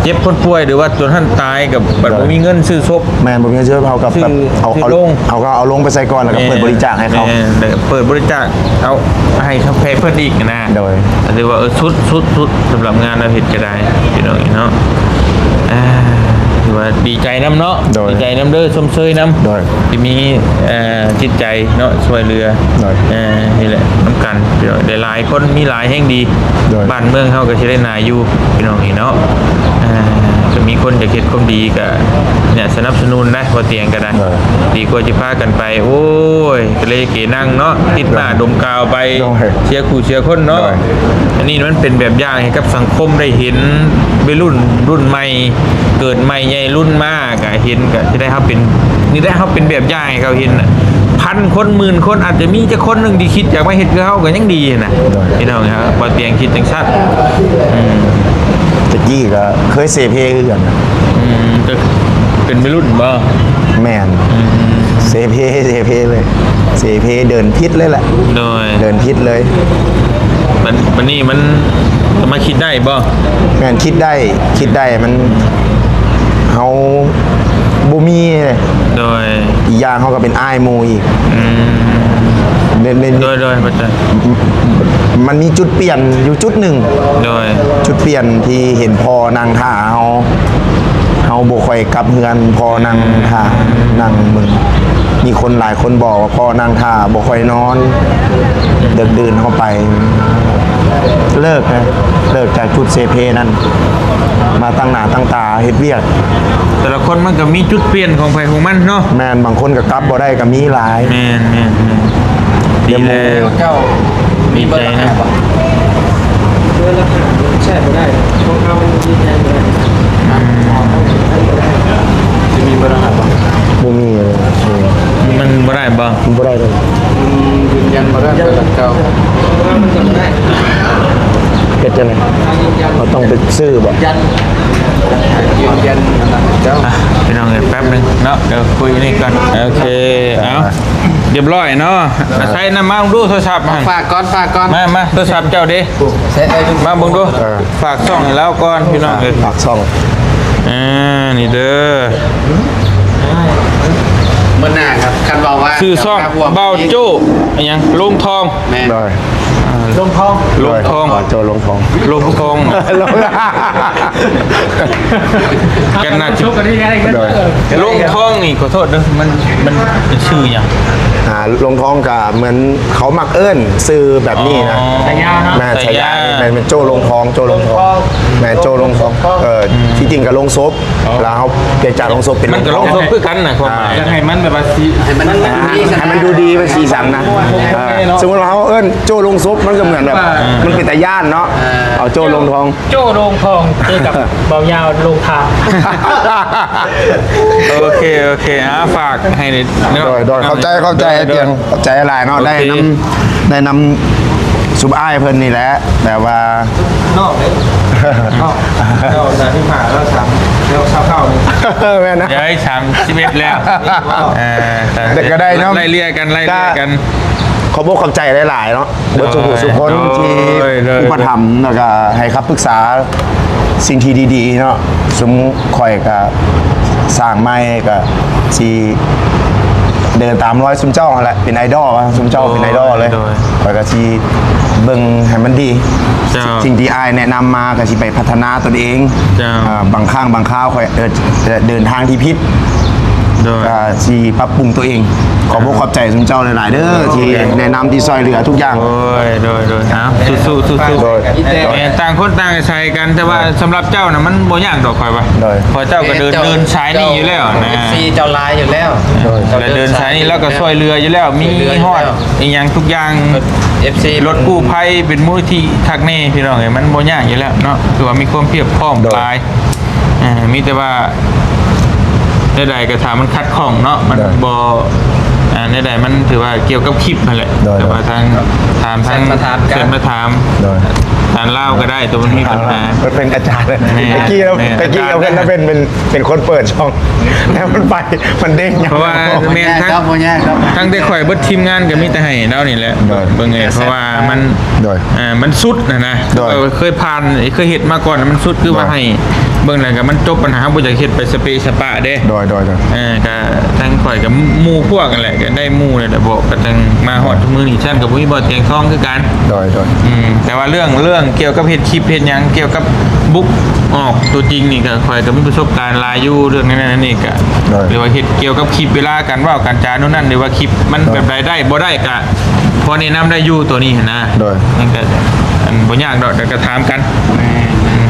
ເຈັບຄົນປ່ວຍ ຫຼືວ່າຈົນຫັ້ນຕາຍ ກໍບັດ ໂດຍ ບໍ່ມີເງິນຊື້ສົບ ແມ່ນ ບໍ່ມີເງິນຊື້ສົບ ເຮົາກໍແບບ ເອົາ ເອົາລົງ ເຮົາກໍເອົາລົງໄປໃສ່ກ່ອນ ແລ້ວກໍເປີດບໍລິຈາກໃຫ້ເຂົາ ແມ່ນ ແລ້ວກໍເພິ່ນບໍລິຈາກ ເອົາໃຫ້ເຂົາ ໃຫ້ເພິ່ນອີກນະ ໂດຍ ກໍຖືວ່າ ເອີ ສຸດ ສຸດ ສຸດ ສຳລັບງານລາວເຮັດກໍໄດ້ ພີ່ນ້ອງເນາະ ອ່າ ຖືວ່າດີໃຈນຳເນາະ ໂດຍ ດີໃຈນຳເດີ ຊົມເຊີຍນຳ ໂດຍ ທີ່ມີ ເອີ ຈິດໃຈເນາະ ຊ່ວຍເຫຼືອ ໂດຍ ເອີ ນີ້ແຫຼະ ນຳກັນ ພີ່ນ້ອງ ຫຼາຍໆຄົນມີຫຼາຍແຮງດີ ໂດຍ ບ້ານເມືອງເຮົາກໍຊິໄດ້ໜ້າຢູ່ ພີ່ນ້ອງເນາະ ອ່າ ກໍມີຄົນຢາກເຮັດຄວາມດີກໍ ເນຍ ສະໜັບສະໜູນໄດ້ ບໍ່ຕຽງກໍໄດ້ ໂດຍ ດີກວ່າຊິພາກັນໄປ ໂອ້ຍ ກະເລເກນັງເນາະ ຕິດໝ້າດົມກາວໄປ ໂດຍ ເສຍຄູ່ເສຍຄົນເນາະ ໂດຍ ອັນນີ້ມັນເປັນແບບຢ່າງໃຫ້ກັບສັງຄົມໄດ້ເຫັນ ໄວລຸ້ນລຸ້ນໃໝ່ ເກີດໃໝ່ໃຫຍ່ລຸ້ນມາ ກະເຫັນ ກະຊິໄດ້ເຮົາເປັນ ນີ້ແຫຼະ ເຮົາເປັນແບບຢ່າງໃຫ້ເຂົາເຫັນນະ ພັນຄົນ ໝື່ນຄົນ ອາດຈະມີຈັກຄົນໜຶ່ງທີ່ຄິດຢາກມາເຮັດຄືເຮົາກໍຍັງດີນະ ໂດຍ ພີ່ນ້ອງເອີຍ ບໍ່ຕຽງຄິດຈັ່ງຊັ້ນ ອືມ ແຕ່ກີ້ກໍເຄີຍເສເພຄືກັນ ອືມ ກໍເປັນໄວລຸ້ນບໍ່? ແມ່ນ ອືມ ເສເພ ເສເພເລີຍ ເສເພເດີນຜິດເລີຍແຫຼະ ໂດຍ ເດີນຜິດເລີຍ ບັດ ບັດນີ້ມັນ ມາຄິດໄດ້ບໍ່? ແມ່ນ ຄິດໄດ້ ຄິດໄດ້ ມັນ ເຮົາບໍ່ມີເດ້ ໂດຍ ອີກຢ່າງເຮົາກໍເປັນອ້າຍໝູ່ອີກ ອືມ ແມ່ນ ແມ່ນ ໂດຍ ໂດຍ ເຂົ້າໃຈ ມັນມີຈຸດປ່ຽນຢູ່ຈຸດໜຶ່ງ ໂດຍ ຈຸດປ່ຽນທີ່ເຫັນພໍ່ນັ່ງຖ້າເຮົາ ເຮົາບໍ່ຄ່ອຍກັບເຮືອນ ພໍ່ນັ່ງຖ້າ ນັ່ງເບິ່ງ ມີຄົນຫຼາຍຄົນບອກວ່າພໍ່ນັ່ງຖ້າບໍ່ຄ່ອຍນອນ ເດິກດື່ນເຮົາໄປ ເລີກນະ ເລີກຈາກຈຸດເສເພນັ້ນ ມາຕັ້ງໜ້າຕັ້ງຕາເຮັດວຽກ ແຕ່ລະຄົນມັນກໍມີຈຸດປ່ຽນຂອງໃຜຂອງມັນເນາະ ແມ່ນ ບາງຄົນກໍກັບບໍ່ໄດ້ກໍມີຫຼາຍ ແມ່ນໆໆ ດີແລ້ວ ເຈົ້າມີເບີລະຫັດບໍ່? ເບີລະຫັດໃຊ້ບໍ່ໄດ້ ຂອງເຮົາມັນມີໃຊ້ບໍ່ໄດ້ ອືມ ຈະມີເບີລະຫັດບໍ່? ບໍ່ມີເລີຍ ມັນບໍ່ໄດ້ບໍ່? ມັນບໍ່ໄດ້ເລີຍ ມັນຢືນຢັນບໍ່ໄດ້ ເບີລະເກົ່າ ເຮັດຈັ່ງໃດ? ເຮົາຕ້ອງໄປຊື້ບໍ່? ຢືນຢັນນະເຈົ້າ ອ່ະ ພີ່ນ້ອງເອີຍ ແປັບໜຶ່ງເນາະ ດຽວຄຸຍນີ້ກ່ອນ ໂອເຄ ເອົາ ຮຽບຮ້ອຍເນາະ ອາໄສນຳມາເບິ່ງດູໂທລະສັບຫັ້ນ ຝາກກ່ອນ ຝາກກ່ອນ ມາ ມາ ໂທລະສັບເຈົ້າເດ້ ມາເບິ່ງດູ ເອີ ຝາກຊ່ອງໃຫ້ລາວກ່ອນ ພີ່ນ້ອງເອີຍ ຝາກຊ່ອງ ອ່າ ນີ້ເດີ ມື້ໜ້າຄັບ ຄັນເວົ້າວ່າ ຊື່ຊ່ອງ ບ່າວໂຈ້ ອີຫຍັງ ໂລງທອງ ແມ່ນ ໂດຍ ອ່າ ລົງທອງ ໂດຍ ລົງທອງ ໂຈລົງທອງ ລົງທອງ ລົງ ກັນນະ ໂຊກກັນໄດ້ ໂດຍ ລົງທອງນີ້ ຂໍໂທດເດີ ມັນ ມັນເປັນຊື່ຫຍັງ? ອ່າ ລົງທອງກະເໝືອນເຂົາມັກເອີ້ນຊື່ແບບນີ້ນະ ອໍ ສາຍາເນາະ ແມ່ນ ສາຍາ ສາຍາ ແມ່ນ ແມ່ນໂຈລົງທອງ ໂຈລົງທອງ ແມ່ນໂຈລົງທອງ ເອີ ອືມ ທີ່ຈິງກະລົງສົບ ອໍ ແລ້ວເຮົາປ່ຽນຈາກລົງສົບເປັນ ມັນກະລົງ ລົງທອງ ສົບຄືກັນນະ ຄວາມໝາຍ ອ່າ ຢາກໃຫ້ມັນແບບວ່າສີ ໃຫ້ມັນ ອ່າ ໃຫ້ມັນດູດີ ເປັນສີສັນນະ ເອີ ສົມມຸດວ່າເຮົາເອີ້ນໂຈ້ລົງສົບ ມັນກະເໝືອນແບບ ອ່າ ມັນເປັນຕາຢ້ານເນາະ ອ່າ ເອົາໂຈ້ລົງທອງ ໂຈ້ໂລງທອງ ເຈີກັບເບົາຍາວໂລງທາງ ໂອເຄ ໂອເຄ ອ່າ ຝາກໃຫ້ເນາະ ໂດຍ ໂດຍ ຂອບໃຈ ຂອບໃຈ ໂດຍ ອ້າຍປຽງ ໂດຍ ຂອບໃຈຫຼາຍເນາະ ໂອເຄ ໄດ້ນຳ ໄດ້ນຳຊຸມອ້າຍເພິ່ນນີ້ແຫຼະ ແບບວ່າ ນອກເດ້ ນອກ ເຈົ້າສາມສິບຫ້າ ແລ້ວສາມ ແລ້ວຊາວເກົ້ານີ້ ແມ່ນນະ ເອີຍ ສາມສິບເອັດແລ້ວ ເອີ ແຕ່ກະໄດ້ເນາະ ໄລ່ເລ່ຍກັນ ໄລ່ເລ່ຍກັນ ກະຂອບອົກຂອບໃຈຫຼາຍໆເນາະ ເບິດທຸກຜູ້ ໂດຍ ທຸກຄົນ ໂດຍ ທີ່ ໂດຍ ອຸປະຖຳ ແລ້ວກະໃຫ້ຄຳປຶກສາ ສິ່ງທີ່ດີໆເນາະ ຊຸມຂ້ອຍກະສ້າງໃໝ່ ກະຊິເດີນຕາມລອຍຊຸມເຈົ້າຫັ້ນແຫຼະ ເປັນໄອດອລ ຊຸມເຈົ້າເປັນໄອດອລເລີຍ ໂດຍ ໂດຍ ຂ້ອຍກະຊິເບິ່ງໃຫ້ມັນດີ ເຈົ້າ ສິ່ງທີ່ອ້າຍແນະນຳມາກະຊິໄປພັດທະນາຕົນເອງ ເຈົ້າ ເອີ ບາງຄັ້ງບາງຄາວຂ້ອຍ ເອີ ເດີນທາງທີ່ຜິດ ໂດຍ ກະຊິປັບປຸງຕົວເອງ ຂອບອົກຂອບໃຈຊຸມເຈົ້າຫຼາຍໆເດີ ໂດຍ ທີ່ແນະນຳ ທີ່ຊ່ອຍເຫຼືອທຸກຢ່າງ ໂດຍ ໂດຍ ໂດຍ ເອົາ ສູ້ໆ ສູ້ໆ ໂດຍ ແມ່ນ ຕ່າງຄົນຕ່າງອາໄສກັນ ແຕ່ວ່າ ໂດຍ ສຳລັບເຈົ້ານະ ມັນບໍ່ຍາກດອກ ຂ້ອຍວ່າ ໂດຍ ເພາະເຈົ້າກະເດີນ ເດີນສາຍນີ້ຢູ່ແລ້ວນະ ເອັຟຊີເຈົ້າຫຼາຍຢູ່ແລ້ວ ໂດຍ ລະເດີນສາຍນີ້ ລາວກະຊ່ອຍເຫຼືອຢູ່ແລ້ວ ມີຮອດອີ່ຫຍັງທຸກຢ່າງ ເອັຟຊີ ລົດກູ້ໄພ ເປັນມູນນິທິຄັກແນ່ ພີ່ນ້ອງເອີຍ ມັນບໍ່ຍາກຢູ່ແລ້ວເນາະ ຄືວ່າມີຄວາມພຽບພ້ອມ ໂດຍ ຫຼາຍ ເອີ ມີແຕ່ວ່າ ແນວໃດກະຖ້າມັນຂັດຂ້ອງເນາະ ມັນ ໂດຍ ບໍ່ ອ່າ ແນວໃດມັນຖືວ່າກ່ຽວກັບຄລິບຫັ້ນແຫຼະ ໂດຍ ແຕ່ວ່າທາງ ຖາມທາງ ເຊີນມາຖາມ ເຊີນມາຖາມ ໂດຍ ທ່ານລາວກະໄດ້ ໂຕມັນມີບັນຫາ ມັນເປັນອາຈານ ແມ່ນ ແຕ່ກີ້ ແມ່ນ ແຕ່ກີ້ເຮົາເປັນ ເປັນ ເປັນຄົນເປີດຊ່ອງ ແລ້ວມັນໄປ ມັນເດ້ງ ເພາະວ່າແມ່ນທັງ ບໍ່ຍາກ ບໍ່ຍາກ ທັງແຕ່ຂ້ອຍເບິດທີມງານກະມີແຕ່ໃຫ້ລາວນີ້ແຫຼະ ໂດຍ ເບິ່ງເອີຍ ເພາະວ່າມັນ ໂດຍ ອ່າ ມັນສຸດຫັ້ນນະ ໂດຍ ເຄີຍຜ່ານ ເຄີຍເຮັດມາກ່ອນ ມັນສຸດ ຄືວ່າ ໂດຍ ໃຫ້ເບິ່ງແລ້ວກະມັນຈົບບັນຫາ ບໍ່ຢາກເຮັດໄປສະເປະສະປະເດ້ ໂດຍ ໂດຍ ໂດຍ ເອີ ກະທາງຂ້ອຍກະໝູ່ພວກຫັ້ນແຫຼະ ກະໄດ້ໝູ່ແຫຼະ ແຕ່ບອກກະຈັ່ງມາຮອດທຸກມື້ນີ້ ຊັ້ນກະບໍ່ມີບ່ອນຕຽງທອງຄືກັນ ໂດຍ ໂດຍ ອືມ ແຕ່ວ່າເລື່ອງ ເລື່ອງກ່ຽວກັບເຮັດຄລິບເຮັດຫຍັງ ກ່ຽວກັບບຸກອອກຕົວຈິງນີ້ກະ ຂ້ອຍກະມີປະສົບການຫຼາຍຢູ່ ເລື່ອງນັ້ນນີ້ກະ ໂດຍ ຫຼືວ່າເຮັດກ່ຽວກັບຄລິບ ເວລາການເວົ້າການຈາໂນ່ນນັ້ນ ຫຼືວ່າຄລິບມັນ ໂດຍ ແບບໃດໄດ້ບໍ່ໄດ້ກະ ພໍແນະນຳໄດ້ຢູ່ໂຕນີ້ຫັ້ນນະ ໂດຍ ມັນກະ ອັນ ບໍ່ຍາກດອກ ແຕ່ກະຖາມກັນ ແມ່ນ ອືມ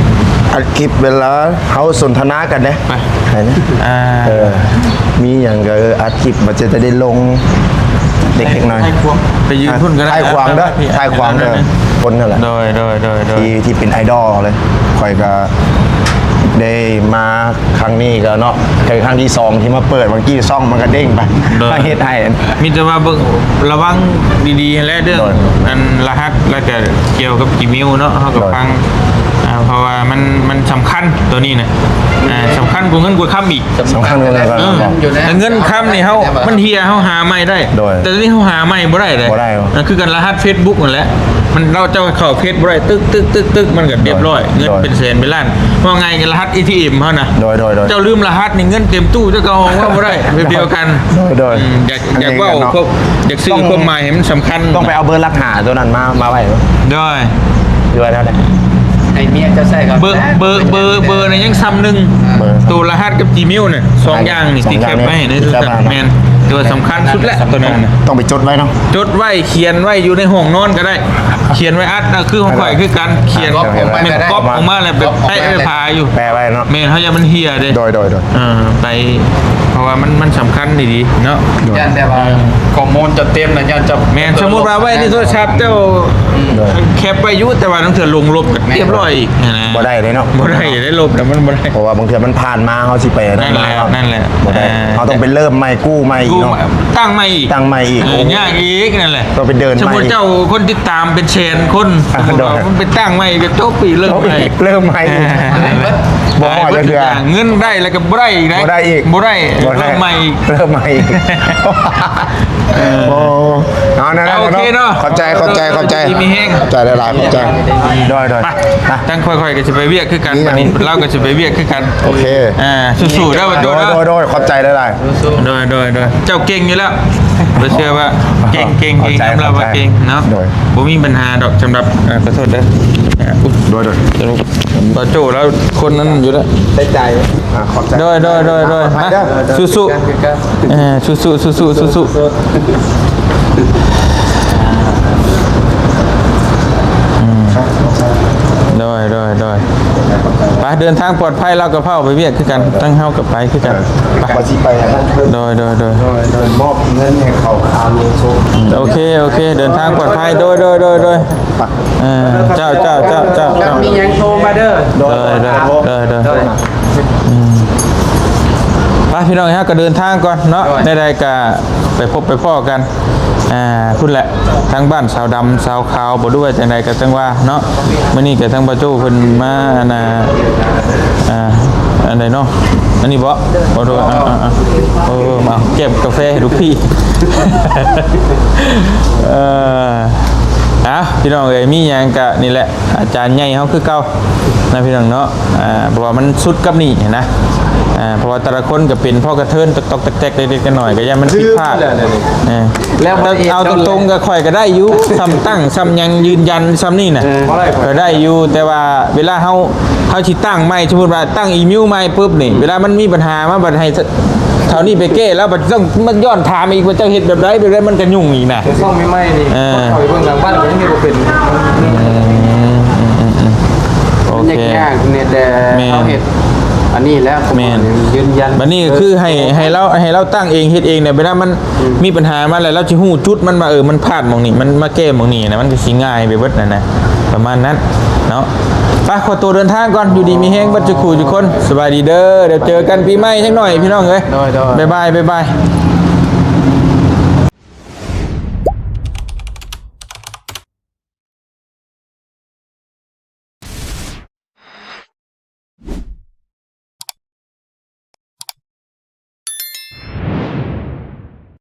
ອັດຄລິບເວລາເຮົາສົນທະນາກັນເດ້ ໄປ ໄປນະ ອ່າ ເອີ ມີຫຍັງກະ ເອີ ອັດຄລິບ ມັນຈະໄດ້ລົງເລັກໆນ້ອຍໆ ໄປຢືນພຸ້ນກະໄດ້ ຖ່າຍຂວາງເດີ ຖ່າຍຂວາງເດີ ຄົນນັ້ນແຫຼະ ໂດຍ ໂດຍ ໂດຍ ໂດຍ ທີ່ ທີ່ເປັນໄອດອລເລີຍ ຂ້ອຍກະໄດ້ມາ ຄັ້ງນີ້ກະເນາະ ເປັນຄັ້ງທີສອງທີ່ມາເປີດ ບາງທີຊ່ອງມັນກະເດ້ງໄປ ໂດຍ ມາເຮັດໃຫ້ ມີແຕ່ວ່າເບິ່ງ ລະວັງດີໆຫັ້ນແຫຼະ ເລື່ອງ ໂດຍ ອັນລະຫັດ ແລ້ວກະກ່ຽວກັບຈີເມວເນາະ ເຮົາກະ ໂດຍ ຟັງ ອ່າ ເພາະວ່າມັນ ມັນສຳຄັນໂຕນີ້ນະ ອ່າ ສຳຄັນກວ່າເງິນກວ່າຄຳອີກ ສຳຄັນກວ່າເງິນ ເອີ ແຕ່ເງິນຄຳນີ້ເຮົາ ມັນເຫຍ ເຮົາຫາໃໝ່ໄດ້ ໂດຍ ແຕ່ໂຕນີ້ເຮົາຫາໃໝ່ບໍ່ໄດ້ເລີຍ ບໍ່ໄດ້ ຄືກັນລະຫັດເຟສບຸກຫັ້ນແຫຼະ ມັນ ລາວເຈົ້າເຂົ້າເຟສບໍ່ໄດ້ ຕຶກໆໆ ມັນກະຮຽບຮ້ອຍ ໂດຍ ເງິນເປັນແສນເປັນລ້ານ ເວົ້າງ່າຍກະລະຫັດເອທີເອັມເຮົານະ ໂດຍ ໂດຍ ໂດຍ ເຈົ້າລືມລະຫັດນີ້ ເງິນເຕັມຕູ້ເຈົ້າກະອອກມາບໍ່ໄດ້ ແບບດຽວກັນ ໂດຍ ໂດຍ ອືມ ຢາກ ຢາກເວົ້າ ຢາກສື່ຄວາມໝາຍໃຫ້ມັນສຳຄັນ ຕ້ອງໄປເອົາເບີຫຼັກຫ້າໂຕນັ້ນມາ ມາໄວ້ ໂດຍ ຢູ່ວ່າແນວໃດ ໃຫ້ເມຍເຈົ້າໃຊ້ກ່ອນ ເບີ ເບີ ເບີ ເບີນະຍັງຊຳໜຶ່ງ ເບີ ໂຕລະຫັດກັບຈີເມວນະ ສອງຢ່າງນີ້ ສອງຢ່າງນີ້ ທີ່ແຄັບໄວ້ໃນ ທີ່ແຄັບໄວ້ເນາະ ແມ່ນ ແຕ່ວ່າສຳຄັນສຸດແລ້ວໂຕນັ້ນນະ ຕ້ອງໄປຈົດໄວ້ເນາະ ຈົດໄວ້ ຂຽນໄວ້ຢູ່ໃນຫ້ອງນອນກະໄດ້ ຂຽນໄວ້ອັດ ຄືຂອງຂ້ອຍຄືກັນ ຂຽນ ກອບອອກມາ ແມ່ນກະໄດ້ ກອບອອກມາແລ້ວແປະໄວ້ຝາຢູ່ ແປະໄວ້ເນາະ ແມ່ນ ເຮົາຢ້ານມັນເຫຍເດ້ ໂດຍ ໂດຍ ໂດຍ ເອີ ໄປ ເພາະວ່າມັນ ມັນສຳຄັນອີ່ຫຼີເນາະ ໂດຍ ຢ້ານແບບວ່າ ເອີ ຂໍ້ມູນຈະເຕັມນະ ຢ້ານຈະ ແມ່ນ ສົມມຸດວ່າໄວ້ໃນໂທລະສັບເຈົ້າ ອືມ ໂດຍ ແຄັບໄວ້ຢູ່ ແຕ່ວ່າລາງເທື່ອຫຼົງລົບກະຮຽບຮ້ອຍອີກຫັ້ນນະ ບໍ່ໄດ້ເລີຍເນາະ ບໍ່ໄດ້ເດ້ ລົບແລ້ວມັນບໍ່ໄດ້ ເພາະວ່າບາງເທື່ອມັນຜ່ານມາ ເຮົາຊິໄປນັ້ນແຫຼະ ນັ້ນແຫຼະ ບໍ່ໄດ້ ເອີ ເຮົາຕ້ອງໄປເລີ່ມໃໝ່ ກູ້ໃໝ່ອີກເນາະ ຕັ້ງໃໝ່ອີກ ຕັ້ງໃໝ່ອີກ ເອີ ຍາກອີກນັ້ນແຫຼະ ຕ້ອງໄປເດີນໃໝ່ ສົມມຸດເຈົ້າຄົນຕິດຕາມເປັນແສນຄົນ ອ່າ ສົມມຸດວ່າ ໂດຍ ມັນໄປຕັ້ງໃໝ່ກະຈົບອີກ ເລີ່ມໃໝ່ ຈົບອີກ ເລີ່ມໃໝ່ອີກ ເອີ ບໍ່ຮອດຈັກເທື່ອ ເງິນໄດ້ແລ້ວກໍບໍ່ໄດ້ອີກນະ ບໍ່ໄດ້ອີກ ບໍ່ໄດ້ ບໍ່ໄດ້ ເລີ່ມໃໝ່ອີກ ເລີ່ມໃໝ່ອີກ ເອີ ໂອ້ ເອົານັ້ນ ເອົາ ໂອເຄເນາະ ຂອບໃຈ ຂອບໃຈ ຂອບໃຈ ດີມີແຮງ ຂອບໃຈຫຼາຍໆ ຂອບໃຈ ໂດຍໆ ໄປ ໄປ ທາງຂ້ອຍໆກໍຊິໄປວຽກຄືກັນ ບັດນີ້ລາວກໍຊິໄປວຽກຄືກັນ ໂອເຄ ອ່າ ສູ້ໆເດີ ໂດຍໆ ໂດຍໆ ຂອບໃຈຫຼາຍໆ ໂດຍໆ ໂດຍໆ ເຈົ້າເກັ່ງຢູ່ແລ້ວ ຂ້ອຍເຊື່ອວ່າເກັ່ງ ເກັ່ງ ເກັ່ງ ຍອມຮັບວ່າເກັ່ງເນາະ ໂດຍ ບໍ່ມີບັນຫາດອກ ສຳລັບ ເອີ ຂໍໂທດເດີ ໂດຍໆ ບ່າວໂຈ້ລາວຄົນນັ້ນຢູ່ແລ້ວ ໃສ່ໃຈ ອ່າ ຂອບໃຈ ໂດຍໆໆໆ ມາ ສູ້ໆ ເອີ ສູ້ໆ ສູ້ໆ ສູ້ໆ ອືມ ໂດຍໆໆ ໄປ ເດີນທາງປອດໄພ ລາວກໍເຝົ້າໄປວຽກຄືກັນ ທັງເຮົາກໍໄປຄືກັນ ໄປ ວ່າຊິໄປອັນນັ້ນເພີ່ມ ໂດຍໆໆ ໂດຍໆ ມອບເງິນໃຫ້ເຂົາຄ່າລົງສົບ ອືມ ໂອເຄ ໂອເຄ ເດີນທາງປອດໄພ ໂດຍໆໆ ເອີ ເຈົ້າ ເຈົ້າ ເຈົ້າ ເຈົ້າ ເຈົ້າ ມີຫຍັງໂທມາເດີ ໂດຍໆ ໂດຍໆ ອືມ ໄປ ພີ່ນ້ອງ ເຮົາກໍເດີນທາງກ່ອນເນາະ ໂດຍ ໃດໆກໍໄປພົບໄປພໍ້ກັນ ອ່າ ພຸ້ນແຫຼະ ທາງບ້ານສາວດຳສາວຂາວບໍ່ຮູ້ວ່າຈັ່ງໃດກໍຈັ່ງວ່າເນາະ ມື້ນີ້ກໍທາງບ່າວໂຈ້ເພິ່ນມາ ອັນນ່າ ອ່າ ອັນໃດເນາະ ອັນນີ້ບໍ່ ບໍ່ໂທ ອ່າໆ ເອີ ມາເກັບກາແຟໃຫ້ລູກພີ່ ເອີ ເອົາ ພີ່ນ້ອງເອີຍ ມີຫຍັງກະນີ້ແຫຼະ ອາຈານໃຫຍ່ເຮົາຄືເກົ່ານະ ພີ່ນ້ອງເນາະ ອ່າ ເພາະວ່າມັນສຸດກັບນີ້ນະ ອ່າ ເພາະວ່າແຕ່ລະຄົນກໍເປັນພໍກະເທີນຕອກໆແຕກໆ ເລັກໆນ້ອຍໆ ກໍຢ້ານມັນຜິດພາດ ເອີ ແລ້ວເອົາຕົງໆ ກໍຂ້ອຍກໍໄດ້ຢູ່ ສ່ຳຕັ້ງສ່ຳຫຍັງຢືນຢັນສ່ຳນີ້ນະ ເອີ ກໍໄດ້ຢູ່ ແຕ່ວ່າເວລາເຮົາ ເຮົາຊິຕັ້ງໃໝ່ ສົມມຸດວ່າຕັ້ງອີເມວໃໝ່ປຶບນີ້ ເວລາມັນມີບັນຫາມາ ບັດໃຫ້ ເທົ່ານີ້ໄປແກ້ແລ້ວ ບັດຕ້ອງມາຍ້ອນຖາມອີກວ່າເຈົ້າເຮັດແບບໃດ ແບບໃດ ມັນກໍຫຍຸ້ງອີກນະ ຊ່ອງໃໝ່ໆນີ້ ເອີ ເຂົ້າໄປເບິ່ງຫຼັງບ້ານກໍຍັງເຮັດບໍ່ເປັນ ອືມ ອືມໆໆ ໂອເຄ ມັນຍາກໆ ແດ່ ແມ່ນ ເຮົາເຮັດອັນນີ້ແລ້ວ ແມ່ນ ຢືນຢັນ ບັດນີ້ກໍຄືໃຫ້ ໃຫ້ລາວ ໃຫ້ລາວຕັ້ງເອງເຮັດເອງນະ ເວລາມັນ ອືມ ມີບັນຫາມາແລ້ວ ລາວຊິຮູ້ຈຸດມັນວ່າ ເອີ ມັນພາດໝ່ອງນີ້ ມັນມາແກ້ໝ່ອງນີ້ນະ ມັນກໍຊິງ່າຍໄປເບິດຫັ້ນນະ ປະມານນັ້ນເນາະ ໄປ ຂໍຕົວເດີນທາງກ່ອນ ຢູ່ດີມີແຮງເບິດທຸກຜູ້ທຸກຄົນ ສະບາຍດີເດີ ດຽວເຈີກັນປີໃໝ່ຈັກໜ້ອຍພີ່ນ້ອງເອີຍ ໂດຍໆ ບາຍບາຍ ບາຍບາຍ.